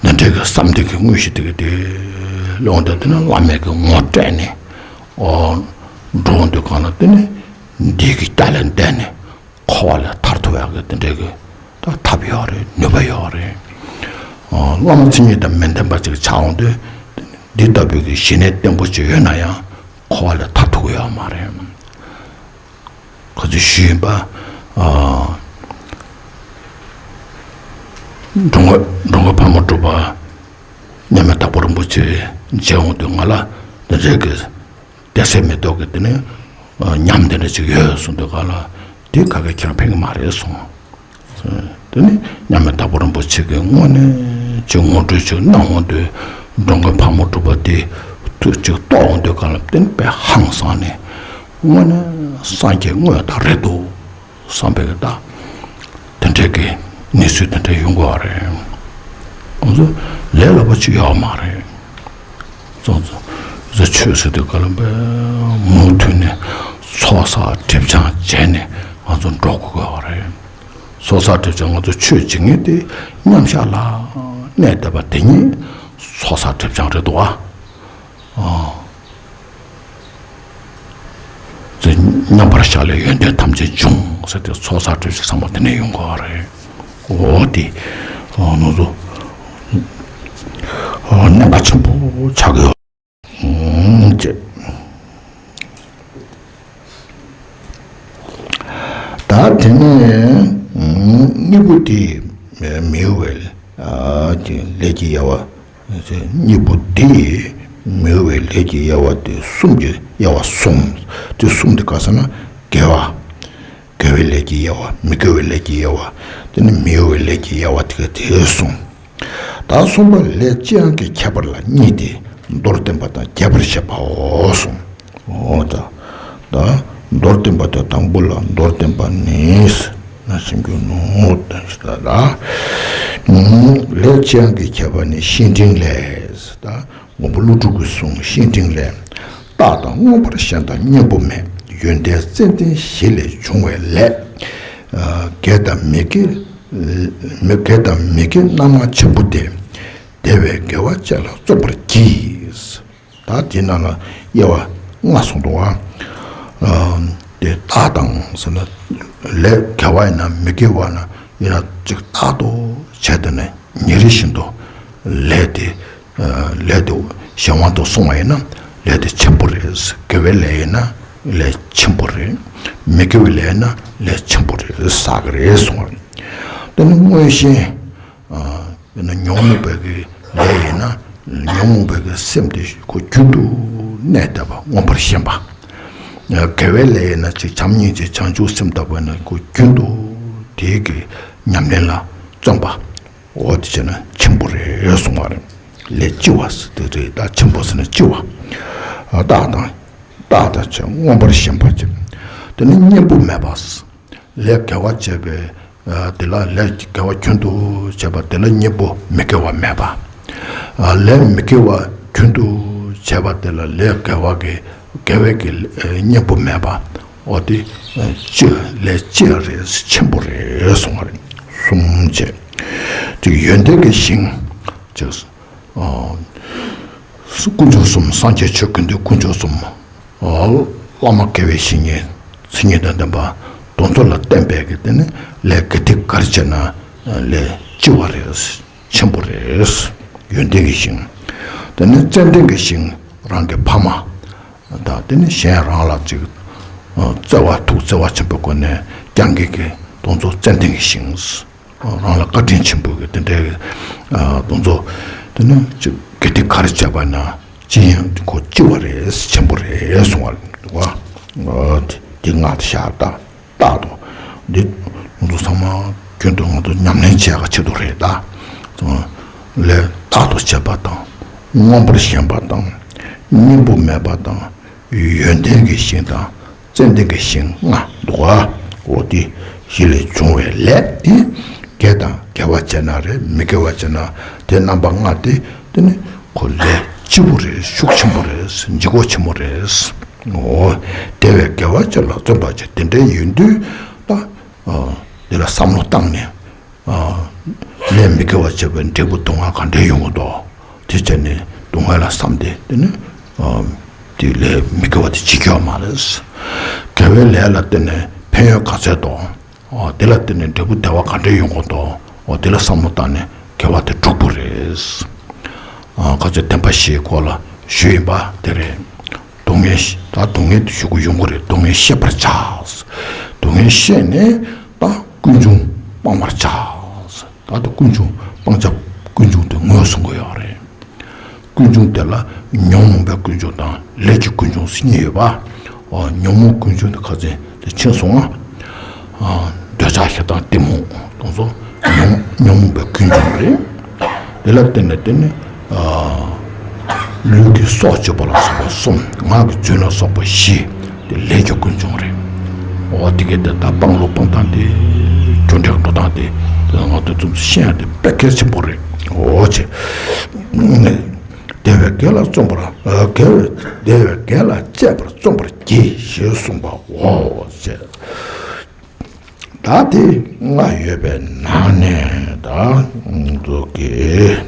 འདི་འདྲའི་གི་བསམ་གཏན་གི་དངོས་གཞི་དེ་གི་དེ་ལོང་དེ་དེ་ནི་བླ་མའི་གི་ངོ་སྤྲད་ནས་ཨོ་འགྲོ་འདུག་གང་ལ་དེ་ནི་འདི་གི་རྟ་ལས་འདས་ནས། འཁོར་བ་ལས་ཐར་ཐུབ་ཡག་གི་དེ་འདྲའི་གི་ད་ཐབས་ཡོད་རེད། ནུས་པ་ཡོད་རེད། ཨ། བླ་མ་མཚན་ཉིད་དང་མི་ལྡན་པ་ཅིག་ཆགས་འོང་དུས་འདི་ལྟ་བུའི་གི་ཞི་གནས་བརྟན་པོ་ཅིག་ཡོད་ན་ཡང་འཁོར་བ་ལས་ཐར་ཐུབ་ཀྱི་ཡོད་མ་རེད། ཁོ་ཚོས་ཞུས་ཡིན་པ། ཨ། འགྲོ་མགོན་འགྲོ་མགོན་ཕག་མོ་གྲུ་པ་མཉམ་མེད་དྭགས་པོ་རིན་པོ་ཆེ་མཇལ་འོང་དུས་ང་ལ་འདི་འདྲའི་གི་བདེ་གསལ་མི་རྟོག་གི་དེ་ནི་ཉམས་དེ་འདྲ་ཅིག་ཡོད་གསུངས་དུས་ག་ལ་དེ་ག་གེ་ཁྱེད་རང་ཕན་གི་མ་རེད་གསུངས། དེ་ནི་མཉམ་མེད་དྭགས་པོ་རིན་པོ་ཆེ་གི་དངོས་གནས་ཅིག་ངོ་སྤྲོད་ཅིག་གནང་འོང་དུས་འགྲོ་མགོན་ཕག་མོ་གྲུ་པ་དེ་ཐུགས་ཅིག་རྟོགས་འོང་དུས་ག་ལ་དེ་ནི་དཔེ་ཧང་སངས་ནས་དངོས་གནས་སངས་རྒྱས་དངོས་དང་རེད་འདུག་བསམ་པའི་གི་ད་དེ་འདྲའི་གི་གནས་ཚུལ་དེ་འདྲ་ཡོང་གི་ཡོད་རེད། ང་ཚོ་ལས་སླ་པོ་ཅིག་ཡོད་མ་རེད། ཚོགས་ཚོགས་ཆོས་ཟེར་དུས་ག་ལ་བས་མུ་མཐུད་ནས་ཚོགས་བསགས་སྒྲིབ་སྦྱང་བྱས་ནས་ང་ཚོ་འགྲོ་དགོས་ཀྱི་ཡོད་རེད། ཚོགས་བསགས་སྒྲིབ་སྦྱང་ང་ཚོ་ཆོས་བྱེད་མཁན་དེ་མཉམ་བཞག་ལ་གནས་བསྡད་པ་དེ་ཉིད་ཚོགས་བསགས་སྒྲིབ་སྦྱང་རེད་འདུག་ཨ། ཨ། དེ་མཉམ་པར་བཞག་ལས་ཡོན་ཏན་ཐམས་ཅད་འབྱུང་ཟེར་ཏེ་ཚོགས་བསགས་སྒྲིབ་སྦྱང་ཚང་མ་དེ་ནས་ཡོང་གི་ཡོད་རེད། འོ་དེ་ཨ་ང་ཚོ་ཨ་གནད་འགག་ཆེན་པོ་ཆགས་ཀྱི་ཡོད། ཨུམ་ཅེ། ད་དེ་ནས་ཨུམ་གཉིས་པོ་དེ་མི་གཡོ་བའི་ཨ་ཀྱི་ལས་ཀྱི་དབྱེ་བ། གཉིས་པོ་དེ་མི་གཡོ་བའི་ལས་ཀྱི་དབྱེ་བ་དེ་གསུམ་གྱི་དབྱེ་བ་གསུམ། དེ་གསུམ་དེ་ག་ཟེར་ན་དགེ་བ། དགེ་བའི་ལས་ཀྱི་དབྱེ་བ། མི་དགེ་བའི་ལས་ཀྱི་དབྱེ་བ། དེ་ནི་མི་གཡོ་བའི་ལས་ཀྱི་དབྱེ་བ་དེ་ག་དེ་གསུམ། ད་གསུམ་པ་ལས་ཅི་ཡང་གི་ཁྱད་པར་ལ་གཉིས་ཏེ། མདོར་བསྟན་པ་དང་རྒྱས་པར་བཤད་པའོ་གསུངས། འོ་ད། ད་མདོར་བསྟན་པ་དང་དང་པོ་ལ་མདོར་བསྟན་པ་ནི། ན་སེམས་རྒྱུད་ནོ་ད་ཞེས་ལ། ལས་ཅི་ཡང་གི་ཁྱད་པར་ནི་བཤེས་སྤྲིང་ལས། ད་མགོན་པོ་ཀླུ་སྒྲུབ་ཀྱི་གསུང་བཤེས་སྤྲིང་ལས། རྟག་དང་མངོན་པར་ཞེན་དང་གཉེན་པོ་མེད། ཡོན་ཏན་ཙན་དན་བཞི་ལས་བྱུང་བའི་ལས། དགེ་དང་མི་དགེ། མི་དགེ་དང་མི་དགེ་རྣམ་ལྔ་ཆེན་པོ་སྟེ། དེ་བས་དགེ་བ་ཅན་ལ་བརྩོན་པར་གྱིས། ད་དེ་ནང་ལ་དབྱེ་བ་ལྔ་གསུངས་འདུག་བ། དེ་རྟག་དང་ཟེར་ན་ལས་དགེ་བ་ཡིན་ན་མི་དགེ་བ་ན་ཡིན་ན་ཅིག་རྟག་ཏུ་བྱས་ཏེ་ནས་ཉིན་རེ་བཞིན་དུ་ལས་དེ་ལས་དེ་གཞན་དབང་དུ་སོང་བ་ཡིན་ན་ལས་དེ་ཆེན་པོ་རེད། དགེ་བའི་ལས་ཡིན་ན་ལས་ཆེན་པོ་རེད། མི་དགེ་བའི་ལས་ཡིན་ན་ལས་ཆེན་པོ་རེད་ཟེར་གི་རེད་གསུངས་པ་རེད། དེ་ནི་མངོན་ཞེན། ཨ་ཡིན་ན་ཉོན་མོངས་པའི་གི་ལས་ཡིན་ན་ཉོན་མོངས་པའི་གི་སེམས་དེ་ཁོ་རྒྱུན་དུ་གནས་བསྡད་པ་མངོན་པར་ཞེན་པ། དགེ་བའི་ལས་ཡིན་ན་ཅིག་བྱམས་སྙིང་རྗེ་བྱང་ཆུབ་སེམས་ལྟ་བུ་ཡིན་ན་ཁོ་རྒྱུན་དུ་དེའི་གི་ ཉམས་ལེན་ལ་བརྩོན་པ། འོ་དེ་བྱས་ན་ཆེན་པོ་རེད་གསུང་བ་རེད། ལས་ལྕི་བ་ཟེར་དེ་རེད། ད་ཆེན་པོ་ཟེར་ན་ལྕི་བ། རྟགས་དང་། རྟགས་དང་བཅས་མངོན་པར་ཞེན་པ་བཅས། དེ་ནི་གཉེན་པོ་མེད་པ། ལས་དགེ་བ་བྱས་པའི་དེ་ལ་ལས་དགེ་བ་རྒྱུན་དུ་བྱས་པ་དེ་ལ་གཉེན་པོ་མི་དགེ་བ་མེད་པ། ལས་མི་དགེ་བ་རྒྱུན་དུ་བྱས་པ་དེ་ལ་ལས་དགེ་བ་གི་དགེ་བའི་གི་གཉེན་པོ་མེད་པ། འོ་དེ་ལྕི་ལས་ལྕི་རེད། ཆེན་པོ་རེད་གསུང་བ་རེད། གསུམ་བྱས། གཅིག་ཡོན་ཏན་གྱི་ཞིང་། གཅིག་དཀོན་མཆོག་གསུམ། སངས་རྒྱས་ཆོས་ཀུན་འདུས་དཀོན་མཆོག་གསུམ། བླ་མ་དགེ་བའི་བཤེས་གཉེན་མཚན་ཉིད་དང་ལྡན་པ་དེ་ཚོ་ལ་བསྟེན་པའི་གི་དེ་ནི་ལས་དགེ་སྡིག་ག་རེ་བྱས་ན་ལས་ལྕི་བ་རེད། ཆེན་པོ་རེད། ཡོན་ཏན་གྱི་ཞིང་། དེ་ནི་ཙན་དན་གྱི་ཞིང་། རང་གི་ཕ་མ་དང་དེ་ནི་གཞན་རང་ལ་ཅིག་བརྩེ་བ་ཐུགས་བརྩེ་བ་ཆེན་པོའི་སྒོ་ནས་བསྐྱང་མཁན་གྱི་དེ་ཚོ་ཙན་དན་གྱི་ཞིང་། རང་ལ་བཀའ་དྲིན་ཆེན་པོ་གི་དེ་འདྲའི་དེ་ཚོ་དེ་ནི་ཅིག་དགེ་སྡིག་ག་རེ་བྱས་པ་ན་ཅི་ཡང་ཁོ་ལྕི་བ་རེད། ཆེན་པོ་རེད་གསུང་བ་རེད་བ། དེ་ང་དེ་ཤར་ད་རྟག་ཏུ་འདི་ང་ཚོ་ཚང་མ་རྒྱུན་དུ་ང་ཚོ་ཉམས་ལེན་བྱེད་ཡག་ཆེད་དུ་རེད་ད། ལས་རྟག་ཏུ་བྱེད་པ་དང་། མངོན་པར་ཞེན་པ་དང་། གཉེན་པོ་མེད་པ་དང་། ཡོན་ཏན་གྱི་ཞིང་དང་། ཙན་དན་གྱི་ཞིང་ལྔ་འདུག་ག་འོ་དེ་བཞི་ལས་བྱུང་བའི་ལས་དེ་དགེ་དང་དགེ་བ་བྱས་ན་རེད། མི་དགེ་བ་བྱས་ན་དེ་རྣམ་པ་ལྔ་དེ་དེ་ནི་ཁོ་ལས་ལྕི་པོ་རེད། ཤུགས་ཆེན་པོ་རེད། ལྗིད་ཁོག་ཆེན་པོ་རེད། འོ་དེ་བས་དགེ་བ་ཅན་ལ་བརྩོན་པ་བྱེད། དེ་འདྲའི་ཡོད་དུས་ད་དེ་ལ་བསམ་བློ་བཏང་ནས། ལས་མི་དགེ་བ་བྱས་པའི་འབྲས་བུ་སྡུག་བསྔལ་ག་འདྲའི་ཡོང་གི་འདུག་དེ་བྱས་ནས་སྡུག་བསྔལ་ལ་བསམ་སྟེ་དེ་ནི་དེ་ལས་མི་དགེ་བ་དེ་བྱེད་ཀྱི་ཡོད་མ་རེད། དགེ་བའི་ལས་ལ་བརྟེན་ནས་ཕན་ཡོན་ག་ཚད་འདུག་དེ་ལ་བརྟེན་ནས་འབྲས་བུ་བདེ་བ་ག་འདྲའི་ཡོང་གི་འདུག་དེ་ལ་བསམ་བློ་བཏང་ནས་དགེ་བ་དེ་སྒྲུབ་དགོས་རེད། ཁ་ཚོད་བདེན་པ་བཞིའི་སྐོར་ལ་ཞུས་ཡིན་པ་དེ་རེད། སྡུག་བསྔལ་ད་སྡུག་བསྔལ་དེ་ཞུ་གི་ཡོང་གི་རེད། སྡུག་བསྔལ་ཤེས་པར་བྱ། སྡུག་བསྔལ་ཤེས་ནས་ད་ཀུན་འབྱུང་སྤང་བར་བྱ། ད་ལྟ་ཀུན་འབྱུང་སྤང་བྱ་ཀུན་འབྱུང་དེ་ངོས་བཟུང་གི་ཡོད་རེད། ཀུན་འབྱུང་དེ་ལ་ཉོན་མོངས་པའི་ཀུན་འབྱུང་དང་ལས་ཀྱི་ཀུན་འབྱུང་ཟེར་གཉིས་ཡོད་པ། ཉོན་མོངས་ཀུན་འབྱུང་དེ་ག་ཚད་དེ་ཕྱིན་སོང་ང་། འདོད་ཆགས་ཞེ་སྡང་གཏི་མུག་དེ་ཚོ་ཉོན་ཉོན་མོངས་པའི་ཀུན་འབྱུང་རེད། དེ་ལ་བརྟེན་ནས་དེ་ནི། ལུས་ཀྱི་སྲོག་གཅོད་པ་ལ་སོགས་པ་གསུམ། ངག་གི་རྫུན་ལ་སོགས་པ་བཞི། དེ་ལས་ཀྱི་ཀུན་འབྱུང་རེད། འོ་དེ་གས་དེ་ད་སྤང་བློ་སྤང་སྟངས་དེ། རྒྱུ་འབྲས་འགྲོ་སྟངས་དེ། དེ་ང་ཚོ་ཙམ་ཤེས་ཡ་དེ་དཔེ་གལ་ཆེན་པོ་རེད། འོ་ཆེ། དེ་བས་དགེ་ལ་བརྩོན་པར་དགེ་བས་དེ་བས་དགེ་ལ་སྤྱད་པར་བརྩོན་པར་གྱིས་ཞེས་གསུངས་པའོ་ཞེས། ད་དེ་ལྔ་ཡོད་པའི་ནང་ནས་ད་འདུག་གི།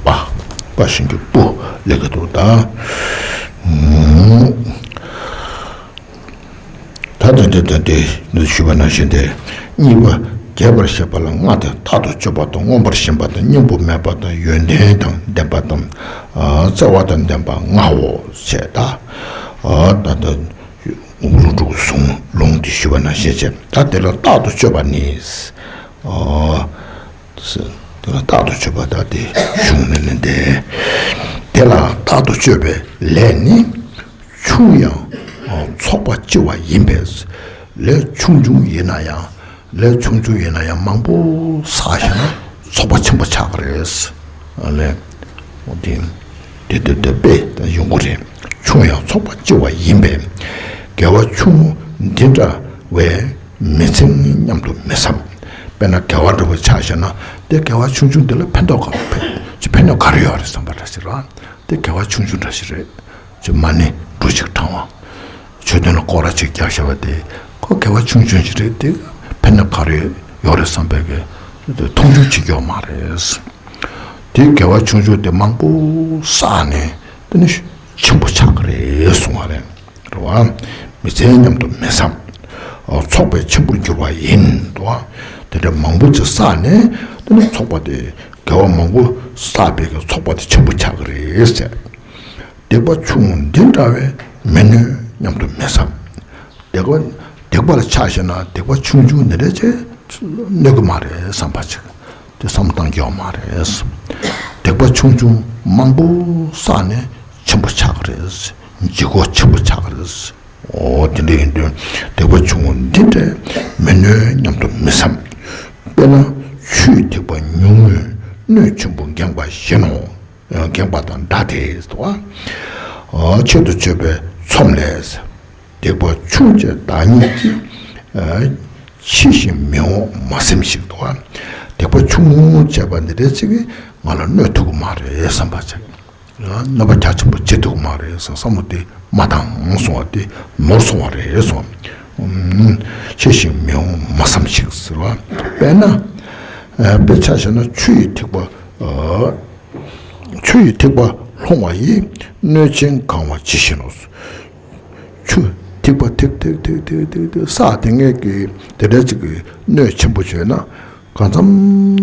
པ་པ་ཞིང་གི་པོ་ལས་ཀ་འདུག་ད། ད་ལྟ་དེ་ལྟ་སྟེ་འདི་ཞུས་པ་ནང་བཞིན་ཏེ། གཉིས་པ་རྒྱས་པར་བཤད་པ་ལ་ལྔ་སྟེ། རྟག་ཏུ་སྤྱོད་པ་དང་། མངོན་པར་ཞེན་པ་དང་། གཉེན་པོ་མེད་པ་དང་། ཡོན་ཏན་དང་ལྡན་པ་དང་། བརྩེ་བ་དང་ལྡན་པ་ལྔའོ་ཞེས་ད། ད་ལྟ་ལུང་དྲུག་གསུང་ལུང་འདི་ཞུས་པ་ནང་བཞིན་བྱས། ད་དེ་ལ་རྟག་ཏུ་སྤྱོད་པ་ནི། དེ་ལ་རྟག་ཏུ་སྤྱོད་པ་ད་དེ་གཞུང་ནས་ནི་འདས། དེ་ལ་རྟག་ཏུ་སྤྱོད་པའི་ལས་ནི། ཆུང་ཡང་ཚོགས་པ་ལྕི་བ་ཡིན་པས། ལས་ཆུང་ཆུང་ཡིན་ན་ཡང་། ལས་ཆུང་ཆུང་ཡིན་ན་ཡང་མང་པོ་བསགས་ཤེ་ན་ཚོགས་པ་ཆེན་པོ་ཆགས་ཀྱི་རེད། ལས་དེ་དེ་དེ་དཔེ་ཡོང་གི་རེད། ཆུང་ཡང་ཚོགས་པ་ལྕི་བ་ཡིན་པས། དགེ་བ་ཆུང་ངུ་འདི་འདྲ་བས་མི་ཚིམ་སྙམ་དུ་མི་བསམ། དཔེར་ན་དགེ་བ་འདྲ་བོ་ཆགས་ཤེ་ན་དེ་དགེ་བ་ཆུང་ཆུང་འདི་ལ་ཕན་ཐོགས་ག་ཕན་ཕན་ཐོགས་ག་རེ་ཡོད་རེད་བསམ་པ་འདྲ་ཞིག་རེད། དེ་དགེ་བ་ཆུང་ཆུང་འདྲ་ཞིག་རེད། ཅིག་མ་ཎི་འབྲུ་གཅིག་བགྲང་བ། མཆོད་རྟེན་ལ་སྐོར་ར་གཅིག་རྒྱག་བྱ་བ་དེ། ཁོ་དགེ་བ་ཆུང་ཆུང་ཞིག་རེད་དེ། ཕན་ཐོགས་ག་རེ་ཡོད་རེད་བསམ་པའི་གི་མཐོང་ཆུང་བྱེད་ཀྱི་ཡོད་མ་རེད། དེ་དགེ་བ་ཆུང་ཆུང་དེ་མང་པོ་བསགས་ནས་དེ་ནི་ཆེན་པོ་ཆགས་ཀྱི་རེད་གསུང་བ་རེད། རེད་བ། མི་ཚེའི་མཉམ་དུ་མི་བསམ། ཚོགས་པའི་ཆེན་པོར་འགྱུར་བ་ཡིན་དོ། དེ་འདྲ་མང་པོ་ཅིག་བསགས་ནས་དེ་ནི་ཚོགས་པ་དེ་དགེ་བ་མང་པོ་བསགས་པའི་གི་ཚོགས་པ་དེ་ཆེན་པོ་ཆགས་ཀྱི་རེད་ཟེར། སྡིག་པ་ཆུང་འདི་འདྲ་བས་མི་གནོད་སྙམ་དུ་མི་བསམ། སྡིག་པ་སྡིག་པ་ལ་ཆགས་ཤེ་ན་སྡིག་པ་ཆུང་ཆུང་འདི་འདྲ་ཅིག་གནོད་ཀྱི་མ་རེད་བསམ་པ་ཅིག་དེ་བསམ་བཏང་རྒྱུ་མ་རེད། སྡིག་པ་ཆུང་ཆུང་མང་པོ་བསགས་ནས་ཆེན་པོ་ཆགས་ཀྱི་རེད། ལྗིད་ཁོག་ཆེན་པོ་ཆགས་ཀྱི་རེད། འོ་དེ་འདྲ་ཡིན་དུས་སྡིག་པ་ཆུང་ངུ་འདི་འདྲས་མི་གནོད་སྙམ་དུ་མི་བསམ། དཔེར་ན་ཆུ་ཡི་ཐིགས་པ་ཉུང་ངུས་སྣོད་ཆེན་པོ་འགེངས་པ་བཞིན་ནོ། འགེངས་པ་དང་འདྲ་སྟེ་ཟེར་བ། ཆེད་དུ་བརྗོད་པའི་ཚོམས་ལས། སྡིག་པ་ཆུང་བྱས་བདག་ཉིད་ཀྱིས། ཕྱི་བཞིན་མི་འོང་མ་སེམས་ཤིག་འདུག་བ། སྡིག་པ་ཆུང་ངུ་བྱས་པ་འདི་འདྲ་ཅིག་གིས་ང་ལ་གནོད་ཐུབ་ཀྱི་མ་རེད་བསམ་པ་བྱས། གནོད་པ་རྒྱ་ཆེན་པོ་བྱེད་ཐུབ་ཀྱི་མ་རེད་བསམ་བསམ་བློ་དེ་མ་བཏང་སོང་བ་དེ་ནོར་སོང་བ་རེད་གསུངས། ཕྱི་བཞིན་མི་འོང་མ་བསམ་ཤིག་ཟེར་བ། དཔེར་ན། དཔེ་ཆ་བཞག་ན་ཆུ་ཡི་ཐིགས་པ། ཆུ་ཡི་ཐིགས་པ་ལྷུང་བ་ཡིས། སྣོད་ཆེན་གང་བ་ཇི་བཞིན་ནོ། ཆུ་ཐིགས་པ་ཐིགས་ཐིགས་ཐིགས་ཐིགས་ཐིགས་ཐིགས་བསགས་དེ་ངེད་ཀྱི་དེ་འདྲ་ཅིག་གི་སྣོད་ཆེན་པོ་བྱས་ན། གང་འཚམ་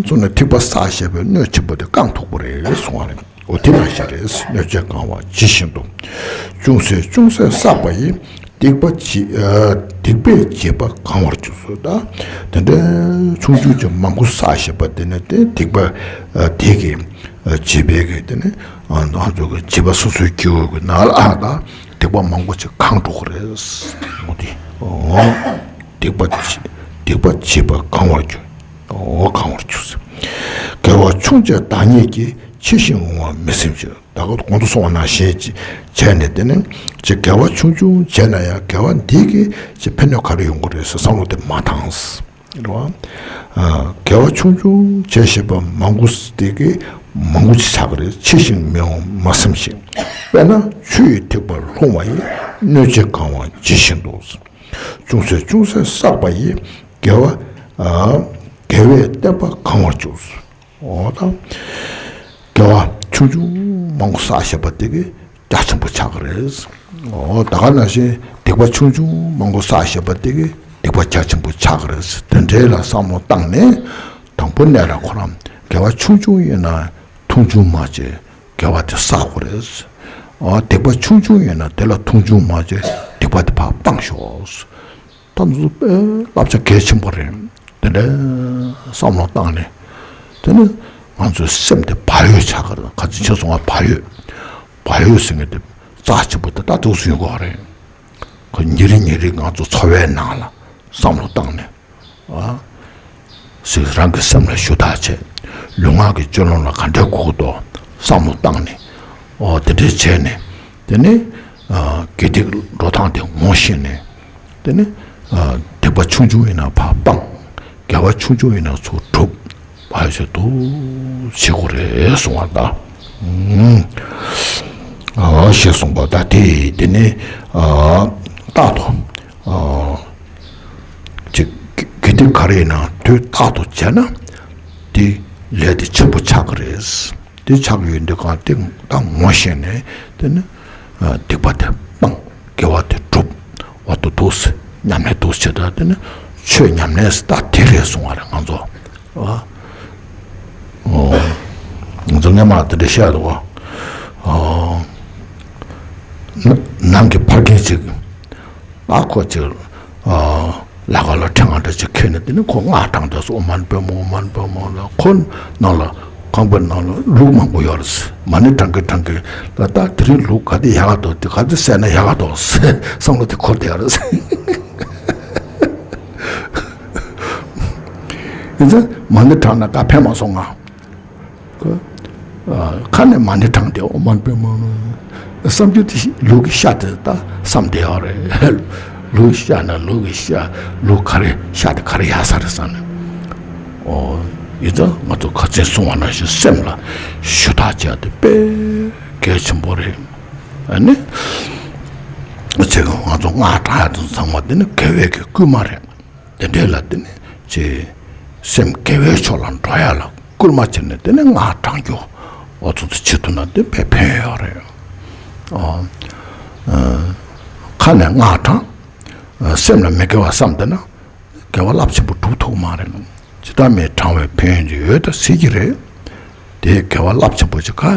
ཚུགས་ནས་ཐིགས་པ་བསགས་བཞག་པའི་སྣོད་ཆེན་པོ་དེ་བཀང་ཐུབ་པ་རེད་གསུང་བ་རེད། འོ་དེ་ནང་བཞིན་རེད། སྣོད་ཆེན་གང་བ་ཇི་བཞིན་དུ། ཅུང་ཟད་ཅུང་ཟད་བསགས་པ་ཡིས། སྡིག་པ་བྱེད། སྡིག་པས་བྱེད་པ་གང་བར་གྱུར་ཟེར། ད་དེ་འདྲའི་ཆུང་ཆུང་ཅིག་མང་པོ་བསགས་བཞག་པ་དེ་ནི་དེ་སྡིག་པ་དེ་གིས་བྱེད་པའི་གི་དེ་ནི་ང་ཚོ་གི་བྱེད་པ་སོ་སོའི་སྐྱེ་བོ་གི་ནང་ལ་ད་སྡིག་པ་མང་པོ་ཅིག་གང་འགྲོ་གི་རེད། འོ་དེ། འོ། སྡིག་པ་བྱེད། སྡིག་པ་བྱེད་པ་གང་བར་གྱུར། འོ་གང་བར་གྱུར་ཟེར། དགེ་བ་ཆུང་བྱས་བདག་ཉིད་ཀྱིས། ཕྱི་བཞིན་འོང་བ་མི་སེམས་ཤིག་ད་ག་གོང་དུ་གསུངས་པ་ནང་བཞིན་བྱས་ནས་དེ་ནི་ཅིག་དགེ་བ་ཆུང་ཆུང་བྱས་ན་ཡང་དགེ་བ་འདི་གིས་ཅིག་ཕན་གནོད་ག་རེ་ཡོང་གི་རེད་ཟེར་བསམ་བློ་དེ་མ་བཏང་། རེད་བ། དགེ་བ་ཆུང་ཆུང་བྱས་བྱས་པ་མང་པོ་དེ་གིས་མང་པོ་ཅིག་ཆགས་ཀྱི་རེད། ཕྱི་བཞིན་མི་འོང་མ་སེམས་ཤིག་དཔེར་ན་ཆུ་ཡི་ཐིགས་པ་ལྷུང་བ་ཡིས། སྣོད་ཆེན་གང་བ་ཇི་བཞིན་དུ། ཅུང་ཟད་ཅུང་ཟད་བསགས་པ་ཡིས། དགེ་བ། དགེ་བས་བསྟན་པ་གང་བར་གྱུར། འོ་ད། དགེ་བ་ཆུང་ཆུང་མང་པོ་བསགས་བཞག་པ་དེ་གིས་རྒྱ་ཆེན་པོ་ཆགས་ཀྱི་རེད། འོ་ད་ག་ནང་བཞིན་སྡིག་པ་ཆུང་ཆུང་མང་པོ་བསགས་བཞག་པ་དེ་གིས་སྡིག་པ་རྒྱ་ཆེན་པོ་ཆགས་ཀྱི་རེད། དེ་འདྲའི་ལ་བསམ་བློ་བཏང་ནས་དང་པོ་ནས་ལ་ཁོ་རང་དགེ་བ་ཆུང་ཆུང་ཡིན་ན་མཐོང་ཆུང་མ་བྱེད། དགེ་བ་དེ་བསགས་དགོས་རེད། འོ་སྡིག་པ་ཆུང་ཆུང་ཡིན་ན་དེ་ལ་མཐོང་ཆུང་མ་བྱེད། སྡིག་པ་དེ་ཕར་སྤང་ཤོག་ད་ཚོ་དཔེ་བསླབ་བྱ་གལ་ཆེན་པོ་རེད། དེ་འདྲའི་བསམ་བློ་བཏང་ནས། དེ་ནི་ང་ཚོའི་སེམས་དེ་བག་ཡོད་ཆགས་ཀྱི་རེད། ཁ་ཚིག་ཆེ་སོང་བ་བག་ཡོད། བག་ཡོད་ཟེར་མཁན་དེ་རྩ་ཆེན་པོ་དེ་ད་འདུག་སེ་ཡོང་གི་རེད། ཁོ་ཉིན་རེ་ཉིན་རེ་ང་ཚོ་འཚོ་བའི་ནང་ལ་བསམ་བློ་བཏང་ནས། ཨ། ཟེར་རང་གི་སེམས་ལ་ཞུ་དག་བྱས། ལུས་ངག་གི་སྤྱོད་ལམ་ལ་ག་འདྲའི་གོ་གི་འདུག་བསམ་བློ་བཏང་ནས། ཨོ་དེ་འདྲའི་བྱས་ནས། དེ་ནས། ཨ། དགེ་སྡིག་འགྲོ་སྟངས་དེ་ངོ་ཤེས་ནས། དེ་ནས། ཨ། སྡིག་པ་ཆུང་ཆུང་ཡིན་ན་ཕར་སྤང་། དགེ་བ་ཆུང་ཆུང་ཡིན་ན་ཚུར་སྒྲུབ། བ་ཞིག་ཏུ་བྱེད་དགོས་རེད་གསུང་བ་ད། ཨ། ཞེས་གསུངས་པ་ད་དེ་དེ་ནས། ཨ། རྟག་ཏུ། ཨ། ཅིག་དགེ་སྡིག་ག་རེ་ཡིན་ན་དུས་རྟག་ཏུ་བྱས་ན། དེ་ལས་དེ་ཆེན་པོ་ཆགས་ཀྱི་རེད། དེ་ཆགས་ཡོད་འདི་གང་དེ་ད་ངོ་ཤེས་ནས་དེ་ནི། ཨ། སྡིག་པ་དེ་སྤང་། དགེ་བ་དེ་སྒྲུབ། འོ་དུ་འདུག་སེ་ཉམས་ལེན་འདུག་སེ་བྱེད། ད་དེ་ནི་ཆོས་ཉམས་ལེན་ད་དེ་རེད་གསུང་བ་རེད་ང་ཚོ། ཨ། ཨོ། ང་ཚོ་སྔས་མ་དེ་འདྲ་བཤད་འདུག་ག་ཨོ། ནང་གི་ཕ་རྒན་ཅིག་ཨ་ཁོ་ཅིག་ཨ། ལ་ཁ་ལ་ཕྲེང་བ་འདྲ་ཅིག་ཁྱེར་ནས་དེ་ནི་ཁོ་སྔགས་བགྲངས་དུས་སུ་ཨོཾ་མ་ཎི་པདྨེ་ཧཱུྃ། ཨོཾ་མ་ཎི་པདྨེ་ཧཱུྃ་ལ་ཁོ་ནང་ལ་ཁང་པའི་ནང་ལ་ལུག་མང་པོ་ཡོད་རེད། མ་ཎི་བགྲང་གིན་བགྲང་གིན་ལ་ད་དེ་རིང་ལུག་ག་དེ་ཡག་ག་འདུག་དེ་ག་དེ་བསད་ན་ཡག་ག་འདུག་བསམ་བློ་དེ་འཁོར་བསྡད་ཡོད་རེད། ཡིན་ཙང་མ་ཎི་བགྲངས་ན་ག་ཕན་མ་སོང་ང་། ཁོ། ཨ། ཁ་ནས་མ་ཎི་བགྲངས་ཏེ་ཨོཾ་མ་ཎི་པདྨེ་ཧཱུྃ། བསམ་རྒྱུ་དེ་ལུག་གི་ཤ་དེ་ད་བསམ་བསྡད་ཡོད་རེད། ལུག་གི་ཤ་ན་ལུག་གི་ཤ། ལུག་ག་རེ་ཤ་དེ་ག་རེ་ཡག་ས་རེད་བསམ་ནས། ཨོ། ཡིན་ཙང་ང་ཚོ་ཁ་ཚིག་གསུང་བ་ནང་བཞིན་སེམས་ལ་ཞུ་དག་བྱས་ཏེ་དཔེ་གལ་ཆེན་པོ་རེད། ཨ་ནི། ཚེ་གང་ང་ཚོ་སྔགས་བགྲང་ཡག་དེ་ཚང་མ་དེ་ནི་དགེ་བའི་གི་བསྐུལ་མ་རེད། དེ་འདྲའི་ལ་དེ་ནི་ཅེས་སེམས་དགེ་བའི་ཕྱོགས་ལ་འགྲོ་ཡ་ལ་སྐུལ་མ་བྱས་ནས་དེ་ནི་སྔགས་བགྲང་རྒྱུ་འོ་ཚོ་ཚོ་བྱེད་ཐུབ་ན་དེ་དཔེ་ཕན་ཡོད་རེད། ཨོ། ཨ། ཁ་ནས་སྔགས་བགྲང་། ཨ། སེམས་ལ་མི་དགེ་བ་བསམ་བསྡད་ན་དགེ་བ་རླབས་ཆེན་པོ་སྒྲུབ་ཐུབ་མ་རེད། ཇི་ལྟར་མིན་བགྲང་བའི་ཕན་ཡོན་ཅིག་ཡོད་ད་སྲིད་ཀྱི་རེད། དེས་དགེ་བ་རླབས་ཆེན་པོ་ཅིག་གང་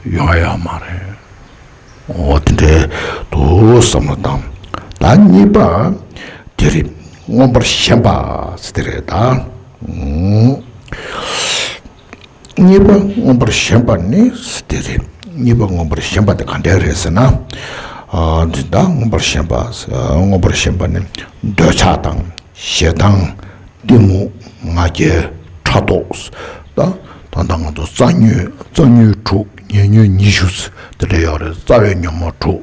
ཡང་ཡོང་ཡ་ཡོད་མ་རེད། འོ་དེ་འདྲའི་དུ་བསམ་བློ་བཏང་། ད་གཉིས་པ་དེ་རེད། མངོན་པར་ཞེན་པ་ཟེར་དེ་རེད་ད། ཨང་། གཉིས་པ་མངོན་པར་ཞེན་པ་ནི་ཟེར་དེ་རེད། གཉིས་པ་མངོན་པར་ཞེན་པ་དེ་ག་འདྲ་རེད་ཟེར་ན། ཨ་འདི་དག་མངོན་པར་ཞེན་པ། མངོན་པར་ཞེན་པ་ནི་འདོད་ཆགས་དང་ཞེ་སྡང་གཏི་མུག་ང་རྒྱལ་ཕྲག་དོག་ད་ད་ལྟ་ང་ཚོ་རྩ་ཉོན་རྩ་ཉོན་དྲུག་ཉེ་ཉོན་ཉི་ཤུ་དེ་འདྲ་ཡོད་རེད། རྩ་བའི་ཉོན་མོངས་དྲུག་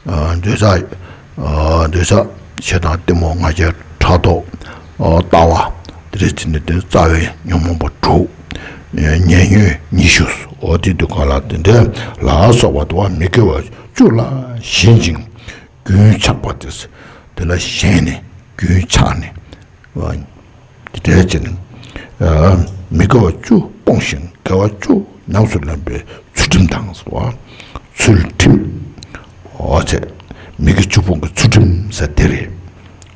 ཨ་འདོད་ཆགས། ཨ་འདོད་ཆགས་ཞེ་སྡང་གཏི་མུག་ང་རྒྱལ་ཕྲག་དོག་ཨ་ལྟ་བ་དེ་འདྲ་བྱས་ནས་དེ་རྩ་བའི་ཉོན་མོངས་པ་དྲུག་ཉེ་ཉོན་ཉི་ཤུ། འོ་དེ་དུས་གང་ལ་དེ་འདྲ་ལ་སོགས་པ་དུ་བ་མི་དགེ་བ་བཅུ་ལ་ཞེན་ཅིང་རྒྱུན་ཆགས་པ་དེ། དེ་ལ་ཞེན་ནས་རྒྱུན་ཆགས་ནས། དེ་འདྲ་བྱས་ནས་མི་དགེ་བ་བཅུ་སྤོང་ཞིང་དགེ་བ་བཅུ་ཉམས་སུ་ལེན་པའི་ཚུལ་ཁྲིམས་དང་ཟེར་བ། ཚུལ་ཁྲིམས། འོ་ཚེ། མི་དགེ་བཅུ་སྤོང་གི་ཚུལ་ཁྲིམས་ཟེར་དེ་རེད།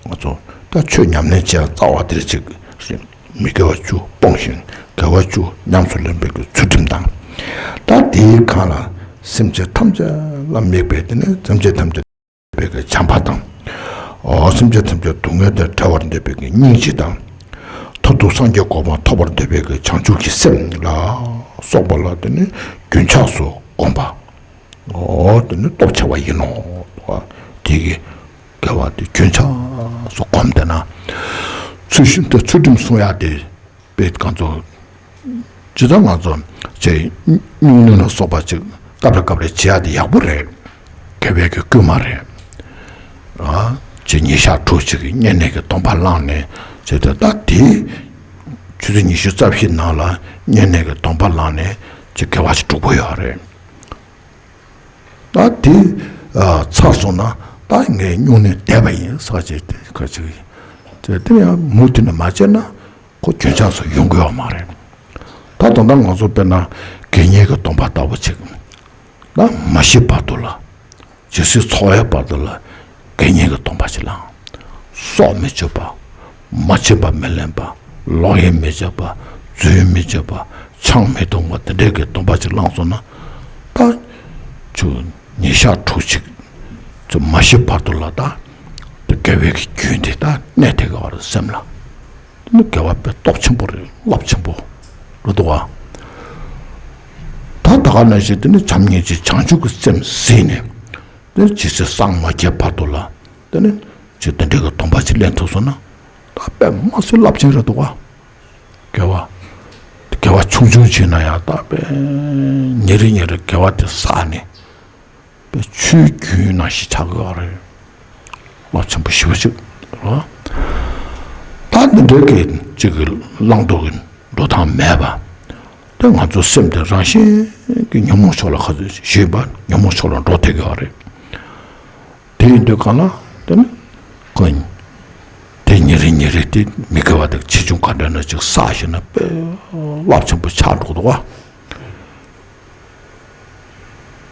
ང་ཚོ་ད་ཆོས་ཉམས་ལེན་བྱས་རྩ་བ་དེར་ཅིག་རེད། མི་དགེ་བ་བཅུ་སྤོང་ཞིང་དགེ་བ་བཅུ་ཉམས་སུ་ལེན་པའི་གི་ཚུལ་ཁྲིམས་དང་། ད་དེའི་སྒང་ལ་སེམས་ཅན་ཐམས་ཅད་ལ་དམིགས་པའི་དེ་ནི་སེམས་ཅན་ཐམས་ཅད་པའི་གི་བྱམས་པ་དང་། འོ་སེམས་ཅན་ཐམས་ཅད་སྡུག་བསྔལ་དང་བྲལ་བར་འདོད་པའི་གི་སྙིང་རྗེ་དང་། མཐར་ཐུག་སངས་རྒྱས་གོ་འཕང་ཐོབ་པར་འདོད་པའི་གི་བྱང་ཆུབ་ཀྱི་སེམས་ལ་སོགས་པ་ལ་དེ་ནི་རྒྱུན་ཆགས་སུ་བསྒོམ་པ། འོ་དེ་ནི་སྟོབས་ཆེ་བ་ཡིན་ནོ། དེ་གི་དགེ་བ་དེ་རྒྱུན་ཆགས་སུ་བསྒོམས་བསྡད་ན། ཚུལ་ཁྲིམས་དེ་ཚུལ་ཁྲིམས་སྲུང་ཡ་དེ་དཔེ་གང་ཚོ། ཇི་ལྟར་ང་ཚོ་ཅེས་སྨྱུང་གནས་ལ་སོགས་པ་ཅིག་སྐབས་རེ་སྐབས་རེ་བྱེད་ཡ་དེ་ཡག་པོ་རེད། དགེ་བའི་གི་བསྐུལ་མ་རེད། ཨ་ཅེས་ཉིན་ཞག་དྲུག་ཅིག་གི་བསྙེན་གནས་ཀྱི་སྡོམ་པ་བླངས་ནས་ཅེས་དེ་ད་དེ། ཆུ་ཚོད་ཉི་ཤུ་རྩ་བཞི་ནང་ལ་བསྙེན་གནས་ཀྱི་སྡོམ་པ་བླངས་ནས་ཅེས་དགེ་བ་ཞིག་སྒྲུབ་དགོས་ཡོད་རེད། ད་དེ་ཨ་ཚར་སོང་ན་ད་ངས་སྨྱུང་གནས་འདས་པ་ཡིན་ཟེར་བྱས་དེ་ཁ་ཅིག་དེ་དེ་ཡང་མུ་མཐུད་ནས་མ་བྱས་ན་ཁོ་རྒྱུན་ཆགས་སུ་ཡོང་གི་ཡོད་མ་རེད། ད་དོན་དག་ང་ཚོ་དཔེར་ན་དགེ་བསྙེན་གྱི་སྡོམ་པ་ལྟ་བུ་ཅིག་ད་མ་ཤི་བར་དུ་ལ་ཇི་སྲིད་འཚོ་བའི་བར་དུ་ལ་དགེ་བསྙེན་གྱི་སྡོམ་པ་ཅིག་བླངས། སྲོག་མི་གཅོད་པ། མ་བྱིན་པ་མི་ལེན་པ། ལོག་གཡེམ་མི་བྱེད་པ། རྫུན་མི་བྱེད་པ། ཆང་མི་འཐུང་བ་དེ་འདྲའི་གི་སྡོམ་པ་ཅིག་བླངས་སོང་ན། ད་ཆུ་ཉིན་ཞག་དྲུག་ཅིག་ཚུ་མ་ཤི་བར་དུ་ལ་ད་དེ་དགེ་བའི་གི་རྒྱུན་དེ་ད་གནས་ཐེག་གི་བར་དུ་སེམས་ལ། དེ་ནི་དགེ་བ་དཔེ་སྟོབས་ཆེན་པོ་རེད། རླབས་ཆེན་པོ་རེད་འདུག་བ། ད་ད་ག་ནང་བཞིན་དེ་ནི་བྱམས་སྙིང་རྗེ་བྱང་ཆུབ་ཀྱི་སེམས་ཟིན་ནས་དེ་ནི་ཇི་སྲིད་སངས་མ་རྒྱས་བར་དུ་ལ་དེ་ནི་ཅིག་དེ་འདྲའི་གི་སྡོམ་པ་ཅིག་ལེན་ཐུབ་སོང་ན་ད་དཔེ་མ་སྲིད་རླབས་ཆེན་རེད་འདུག་བ། དགེ་བ། དགེ་བ་ཆུང་ཆུང་བྱས་ན་ཡང་ད་དཔེ་ཉིན་རེ་ཉིན་རེ་དགེ་བ་དེ་བསགས་ནས། པའི་ཆོས་རྒྱུན་ནང་བཞིན་ཆགས་ཀྱི་ཡོད་རེད། རླབས་ཆེན་པོ་ཞེ་པོ་ཅིག་རེད། ད་འདི་འདྲའི་གི་ཅིག་གི་བླང་དོར་གྱི་འགྲོ་སྟངས་མེད་པ། དེ་ང་ཚོ་སེམས་དེ་རང་བཞིན་གྱི་ཉོན་མོངས་ཕྱོགས་ལ་ཁ་ཚུད་ཞུས་པ་ཉོན་མོངས་ཕྱོགས་ལ་འགྲོ་ཐུབ་ཀྱི་ཡོད་རེད། དེ་ཡིན་དུས་གང་ལ་དེ་ནི་ཁོ་དེ་ཉིན་རེ་ཉིན་རེ་དེ་མི་དགེ་བ་དེ་ཆེ་ཆུང་ག་འདྲ་ན་ཅིག་བསགས་ཤེས་ན་དཔེ་རླབས་ཆེན་པོ་ཆགས་འགྲོ་གི་འདུག་བ།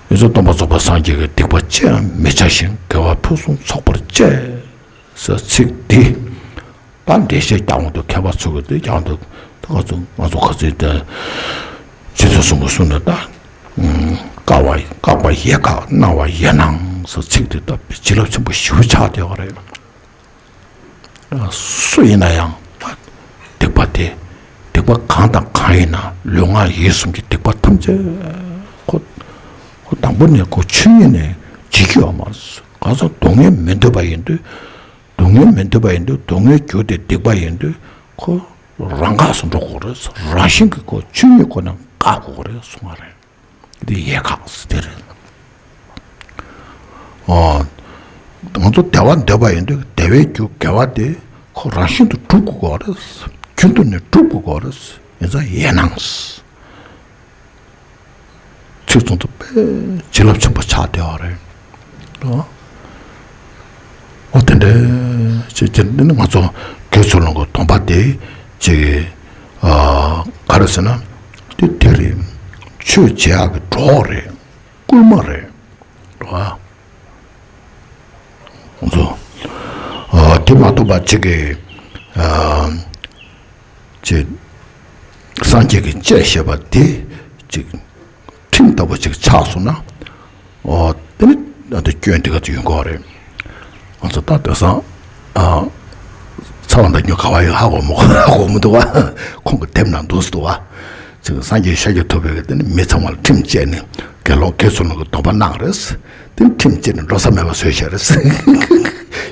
ཡོངས་སུ་སྟོན་པ་རྫོགས་པའི་སངས་རྒྱས་ཀྱིས་སྡིག་པ་ཅི་ཡང་མི་བྱ་ཞིང་དགེ་བ་ཕུན་སུམ་ཚོགས་པར་སྤྱད། ཟེར་ཚིག་འདི། ད་འགྲེལ་བཤད་རྒྱག་འོང་དུས་མཁས་པ་ཚོ་གིས་འདི་རྒྱག་འོང་དུས་ད་ང་ཚོ་ང་ཚོ་ག་ཚོད་དེ། རྗེ་བཙུན་གསུམ་གྱིས་གསུངས་ནས་ད། བཀག་པ་བཀག་པ་ཡེ་བཀག་གནང་བ་ཡེ་གནང་ཟེར་ཚིག་འདི་ད་བྱིན་རླབས་ཆེན་པོ་ཞེ་པོ་ཆགས་བསྡད་པ་རེད། སུ་ཡིན་ན་ཡང་སྡིག་པ་དེ་སྡིག་པ་གང་དང་གང་ཡིན་ན་ལུས་ངག་ཡིད་གསུམ་གྱི་སྡིག་པ་ཐམས་ཅད་ཁོ་ཁོ་དང་པོ་ནས་ཁོ་ཆོས་ཉིད་ནས་བྱེད་ཀྱི་ཡོད་མ་རེད། གང་ཟག་སྡུག་བསྔལ་མི་འདོད་པ་ཡིན་དུས་སྡུག་བསྔལ་མི་འདོད་པ་ཡིན་དུས་སྡུག་བསྔལ་རྒྱུ་དེ་སྡིག་པ་ཡིན་དུས་ཁོ་རང་འགགས་སུ་འགྲོ་དགོས་རེད། རང་བཞིན་གྱིས་ཁོ་ཆོས་ཉིད་ཁོ་ནས་འགག་དགོས་རེད་གསུངས་པ་རེད། འདི་ཡེ་བཀག་ཟེར་དེ་རེད། ཨོ། ང་ཚོ་བདེ་བ་འདོད་པ་ཡིན་དུས་བདེ་བའི་རྒྱུ་དགེ་བ་དེ་ཁོ་རང་བཞིན་དུ་སྒྲུབ་དགོས་ཀྱི་རེད། རྒྱུན་དུ་ནས་སྒྲུབ་དགོས་ཀྱི་རེད། ཡིན་ཙང་ཡེ་གནང་། ཚིག་ཙམ་དུ་དཔེ་བྱིན་རླབས་ཆེན་པོ་ཆགས་བསྡད་པ་རེད། ཨོ། ཨོ་དེ་འདྲ་ཅིག་དེ་འདི་ནི་ང་ཚོ་དགེ་ཚུལ་སློང་གི་སྡོམ་པ་དེ་ཅིག་ཨ་ག་རེ་ཟེར་ན་དེ་དེ་རེད། ཆོས་བྱེད་ཡག་གི་གྲོགས་རེད། སྐུལ་མ་རེད། རེད་བ། ང་ཚོ་ཨ་དེ་མ་གཏོགས་པ་ཅིག་གི་ཨ་ཅིག་སངས་རྒྱས་ཀྱིས་བཅད་བཞག་པ་དེ་ཅིག་ཁྲིམས་ལྟ་བུ་ཅིག་ཆགས་སོང་ན། ཨོ། དེ་ནི་ད་ལྟ་སྐྱོན་དེ་ག་ཚོད་ཡོང་གི་རེད། ང་ཚོ་ད་དེང་སང་ཨ་ཚ་བ་མདའ་ཉོ་ག་བ་ཡོད་ཧ་གོ་མི་ཧ་གོ་མི་འདུག་བ། ཁོང་གི་དེབ་ནང་འདུག་སེ་འདུག་བ། ཅིག་སངས་རྒྱས་ཤཱཀྱ་ཐུབ་པས་དེ་ནི་མི་ཚང་མ་ལ་ཁྲིམས་བཅད་ནས་དགེ་སློང་དགེ་ཚུལ་སློང་གི་དོགས་པ་གནང་རེད། དེ་ནི་ཁྲིམས་བཅད་ནས་འགྲོ་ས་མེད་པ་བཟོས་བཞག་རེད།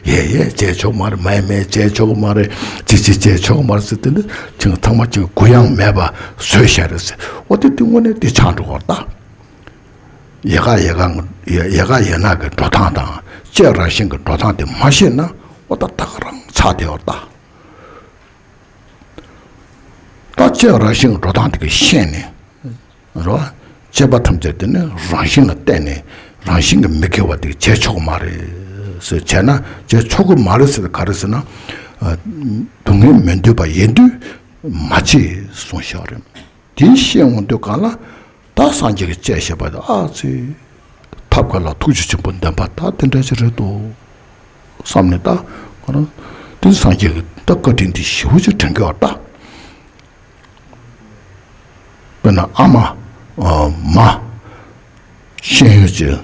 ཡས་ཡས་བྱས་ཆོག་མ་རེད། མས་མས་བྱས་ཆོག་མ་རེད། ཅི་ཅི་བྱས་ཆོག་མ་རེད་ཟེར། དེ་ནི་ཅིག་ཚང་མ་ཅིག་གུ་ཡངས་མེད་པ་བཟོས་བཞག་རེད། འོ་དེ་དེ་དངོས་གནས་དེ་ཆགས་འགྲོ་བར་ད། ཡལ་ག་ཡལ་ག་ཡལ་ག་ཡལ་ནག་གི་འགྲོ་སྟངས་དང་བཅས་རང་བཞིན་གྱི་འགྲོ་སྟངས་དེ་མ་ཤེས་ན་འོ་ད་ད་ག་རང་ཆགས་བསྡད་པ་རེད་ད། ད་བཅས་རང་བཞིན་གྱི་འགྲོ་སྟངས་དེ་ག་ཤེས་ནས་རེད་བ། བཅས་པ་ཐམས་ཅད་དེ་ནི་རང་བཞིན་ལ་བརྟེན་ནས་རང་བཞིན་གྱིས་མི་དགེ་བ་དེ་བྱས་ཆོག་གི་མ་རེད་ཟེར། བྱས་ན་བྱས་ཆོག་གི་མ་རེད་ཟེར། ག་རེ་ཟེར་ན། སྡུག་བསྔལ་མི་འདོད་པ་ཡིན་དུས་མ་བྱེད་གསུངས་བཞག་རེད། དེ་ཤེས་འོང་དུས་གང་ལ། ད་སངས་རྒྱས་ཀྱིས་བཅས་བཞག་པ་དེ་ཨ་ཙི། ཐབས་མཁས་ལ་ཐུགས་རྗེ་ཆེན་པོ་ལྡན་པ་ད་དེ་འདྲ་ཞིག་རེད་དོ། བསམ་ནས་ད་ང་རང་དེ་སངས་རྒྱས་ཀྱིས་ད་བཀའ་དྲིན་དེ་ཞེ་པོ་ཅིག་དྲན་གྱི་ཡོད་ད། དཔེར་ན་ཨ་མ། ཨ་མ། ཤེས་ཡོན་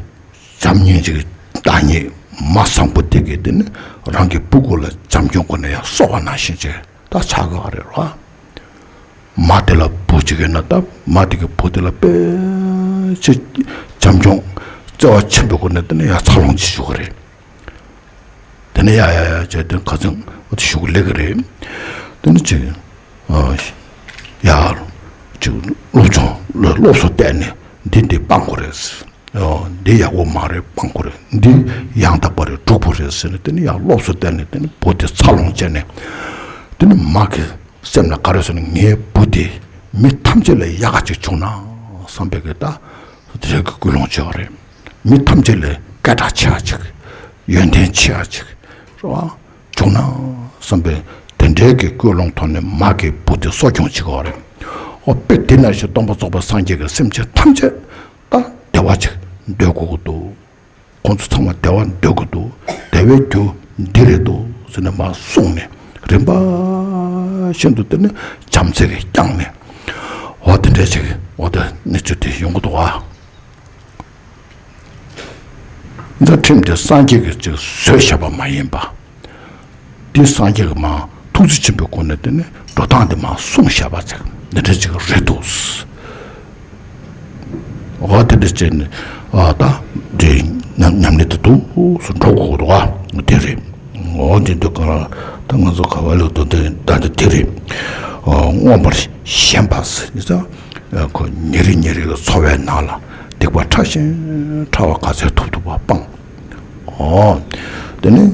ཅན། བྱམས་སྙིང་རྗེ་གི་བདག་ཉིད་མ་བཟང་པོ་དེ་གིས་དེ་ནི་རང་གི་བུ་ཀུན་ལ་བྱམས་སྐྱོང་སྒོ་ནས་ཡང་གསོ་བ་ནང་བཞིན་བྱས་ད་ཆགས་ཀྱི་ཡོད་རེད་བ། མ་དེ་ལ་བུ་གཅིག་ཡོད་ན་ད་མ་དེ་གི་བུ་དེ་ལ་དཔེ་ཆ་བྱམས་སྐྱོང་བརྩེ་བ་ཆེན་པོའི་སྒོ་ནས་དེ་ནི་ཡང་འཚར་ལོངས་བྱེད་ཆོག་གི་རེད། དེ་ནས་ཡ་ཡ་ཡ་བྱས་དེ་ཁ་སང་འོ་དེ་ཞུ་གི་སླེབས་ཀྱི་རེད། དེ་ནས་ཅིག་ཨ་ཡ་ཅིག་སློབ་སྦྱོང་ལ་སློབ་གསོ་གཏད་ནས་འདི་འདི་སྤང་དགོས་རེད། ཨོ་འདི་ཡག་པོ་མ་རེད། སྤང་དགོས་རེད། འདི་ཡང་དག་པ་རེད། སྒྲུབ་དགོས་རེད་ཟེར་ནས་དེ་ནས་ཡ་སློབ་གསོ་གཏད་ནས་དེ་ནས་བུ་དེ་འཚར་ལོངས་བྱས་ནས་དེ་ནས་མ་གི་སེམས་ལ་ག་རེ་ཟེར་ན་ངའི་བུ་དེ་མི་ཐམས་ཅད་ལས་ཡག་ག་ཅིག་བྱུང་ན་བསམ་པའི་གི་ད་དེ་རེ་གི་ཀུན་སློང་བྱེད་པ་རེད། མི་ཐམས་ཅད་ལས་སྐད་གྲགས་ཆེ་བ་ཅིག་ཡོན་ཏན་ཆེ་བ་ཅིག་རེད་བ། བྱུང་ན་བསམ་པའི་དེ་འདྲའི་གི་ཀུན་སློང་ཐོག་ནས་མ་གི་བུ་དེ་གསོ་སྐྱོང་བྱེད་དགོས་རེད། ཨོ་དཔེ་དེ་ན་ཞིག་སྟོན་པ་རྫོགས་པའི་སངས་རྒྱས་ཀྱི་སེམས་ཅན་ཐམས་ཅད་ད་བདེ་བ་ཅིག་འདོད་དགོས་ཀྱི་འདུག་ཁོང་ཚོ་ཚང་མ་བདེ་བ་འདོད་ཀྱི་འདུག་བདེ་བའི་རྒྱུ་འདི་རེད་འདུག་ཟེར་ནས་མར་གསུངས་ནས་རིམ་པ་བཞིན་དུ་དེ་ནི་བྱམས་བརྩེ་གིས་བསྐྱངས་ནས་འོ་དེ་འདྲ་ཅིག་འོ་དེ་གནས་ཚུལ་དེ་ཡོང་གི་འདུག་ཨ། འདི་ཁྲིམས་དེ་སངས་རྒྱས་ཀྱིས་ཅིག་བཟོས་བཞག་པ་མ་ཡིན་པ། འདི་སངས་རྒྱས་ཀྱིས་མར་ཐུགས་རྗེ་ཆེན་པོའི་སྒོ་ནས་དེ་ནི་འགྲོ་སྟངས་དེ་མར་གསུངས་བཞག་པ་ཅིག་འདི་འདྲ་ཅིག་རེད་འདུག་འོ་དེ་འདྲ་བྱས་ནས་ཨ་ད་དེ་ཉམས་ཉམས་ལེན་དུ་འདུག་སུ་འགྲོ་དགོས་འདུག་ཨ་དེ་རེད། འོ་དེ་འདུག་ག་ད་ང་ཚོ་ག་བ་ལོ་དུ་དེ་ད་དེ་དེ་རེད། མངོན་པར་ཞེན་པ་ཟེར་ཡིན་ཙང་ཁོ་ཉིན་རེ་ཉིན་རེ་གི་འཚོ་བའི་ནང་ལ་སྡིག་པ་ཕྲ་ཞིང་ཕྲ་བ་ག་ཚོད་ཐུབ་ཐུབ་པ་སྤང་། ཨོ། དེ་ནི།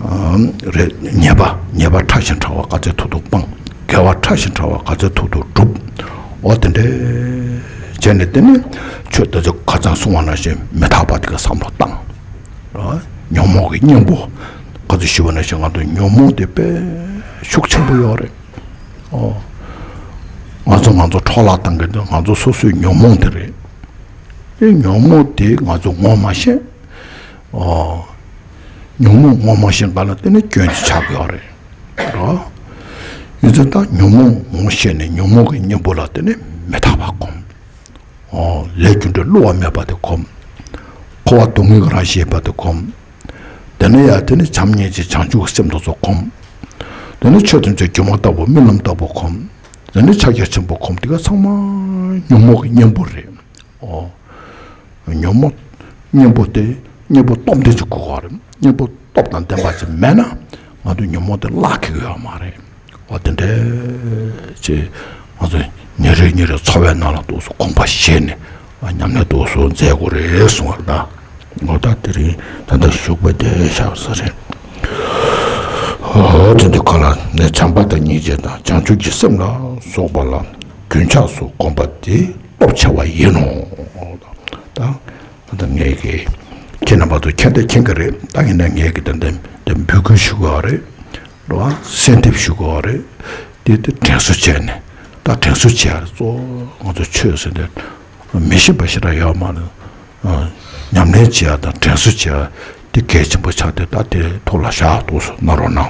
ཨམ། རེད། ཉེས་པ་ཉེས་པ་ཕྲ་ཞིང་ཕྲ་བ་ག་ཚོད་ཐུབ་ཐུབ་སྤང་། དགེ་བ་ཕྲ་ཞིང་ཕྲ་བ་ག་ཚོད་ཐུབ་ཐུབ་སྒྲུབ། ཨོ་དེ་འདྲས་བྱས་ནས་དེ་ནི་ཆོས་དེ་ཚོ་ཁ་སང་གསུངས་པ་ནང་བཞིན་མི་རྟག་པ་དེ་ག་བསམ་བློ་བཏང་། ཨ། ཉོན་མོངས་ཀྱི་གཉེན་པོ། ག་ཚོད་ཞུ་བ་ནང་བཞིན་ང་ཚོ་ཉོན་མོངས་དེ་དཔེ་ཤུགས་ཆེན་པོ་ཡོད་རེད། ཨོ། ང་ཚོ་ང་ཚོ་འཕྲོ་བརླག་བཏང་གི་འདུག་ང་ཚོ་སོ་སོའི་ཉོན་མོངས་དེ་རེད། ཨེ་ཉོན་མོངས་དེ་ང་ཚོ་ངོ་མ་ཤེས། ཨོ། ཉོན་མོངས་ངོ་མ་ཤེས་པ་ལ་བརྟེན་ནས་སྐྱོན་ཅིག་ཆགས་ཀྱི་ཡོད་རེད། རོ། ཡིན་ཙང་ད་ཉོན་མོངས་ངོ་ཤེས་ནས་ཉོན་མོངས་ཀྱི་གཉེན་པོ་ལ་བརྟེན་ནས་མི་རྟག་པ་སྒོམ། ཨོ། ལས་རྒྱུ་འབྲས་བསླུ་བ་མེད་པ་དེ་སྒོམ། འཁོར་བ་སྡུག་བསྔལ་གྱི་རང་བཞིན་ཡིན་པ་དེ་སྒོམ། དེ་ནས་ཡང་དེ་ནི་བྱམས་སྙིང་རྗེ་བྱང་ཆུབ་ཀྱི་སེམས་དེ་ཚོ་སྒོམ། དེ་ནི་ཆོས་ཐམས་ཅད་སྒྱུ་མ་ལྟ་བུ་རྨི་ལམ་ལྟ་བུ་སྒོམ། དེ་ནི་ཕྱག་རྒྱ་ཆེན་པོ་སྒོམ། དེ་ག་ཚང་མ་ཉོན་མོངས་ཀྱི་གཉེན་པོ་རེད། ཨོ། ཉོན་མོངས་གཉེན་པོ་དེ་གཉེན་པོ་སྟོབས་ལྡན་ཅིག་དགོས་ཀྱི་རེད། གཉེན་པོ་སྟོབས་དང་ལྡན་པ་ཅིག་མེད་ན་ང་ཚོ་ཉོན་མོངས་དེ་བརླག་གི་ཡོད་མ་རེད། ཨོ་དེ་འདྲས་ཅིག་ང་ཚོ་ཉིན་རེ་ཉིན་རེ་འཚོ་བའི་ནང་ལ་འདུག་སེ་དགོངས་པ་བཞེས་ནས་ཉམས་ལེན་འདུག་སེ་མཛད་དགོས་རེད་གསུངས་པ་རེད་ད། ཨོ་ད་དེ་རིང་ད་ལྟ་བཞུགས་པ་དེ་བཞག་ས་རེད། ཨོ་དེ་འདྲ་ག་ལ་ནས་བྱམས་པ་དང་སྙིང་རྗེ་དང་བྱང་ཆུབ་ཀྱི་སེམས་ལ་སོགས་པ་ལ་རྒྱུན་ཆགས་སུ་གོམས་པ་དེ་སྟོབས་ཆེ་བ་ཡིན་ནོ། ད་ད་ངས་ཀྱི་ཁྱེད་རྣམ་པ་ཚོ་མཁྱེན་ད་མཁྱེན་གྱི་རེད། ད་ཡིན་ན་ངས་ཀྱི་ད་འདི་འདི་འབོད་སྐུལ་ཞུ་དགོས་པ་རེད། རེད་བ། གསལ་འདེབས་ཞུ་དགོས་པ་རེད། དེ་དེ་དྲན་གསོ་བྱས་ནས་ད་དྲན་གསོ་བྱེད་ཡ་རེད། གཙོ་བོ་ང་ཚོ་ཆོས་ཟེར་དེ་མི་ཤེས་པ་ཞེ་དྲག་ཡོད་མ་རེད། ཨ། ཉམས་ལེན་བྱེད་ཡ་དང་དྲན་གསོ་བྱེད་ཡ་དེ་གལ་ཆེན་པོ་ཆགས་ཏེ་ད་དེ་ཐོག་ལ་བཞག་འདུག་སེ་གནང་རོགས་གནང་།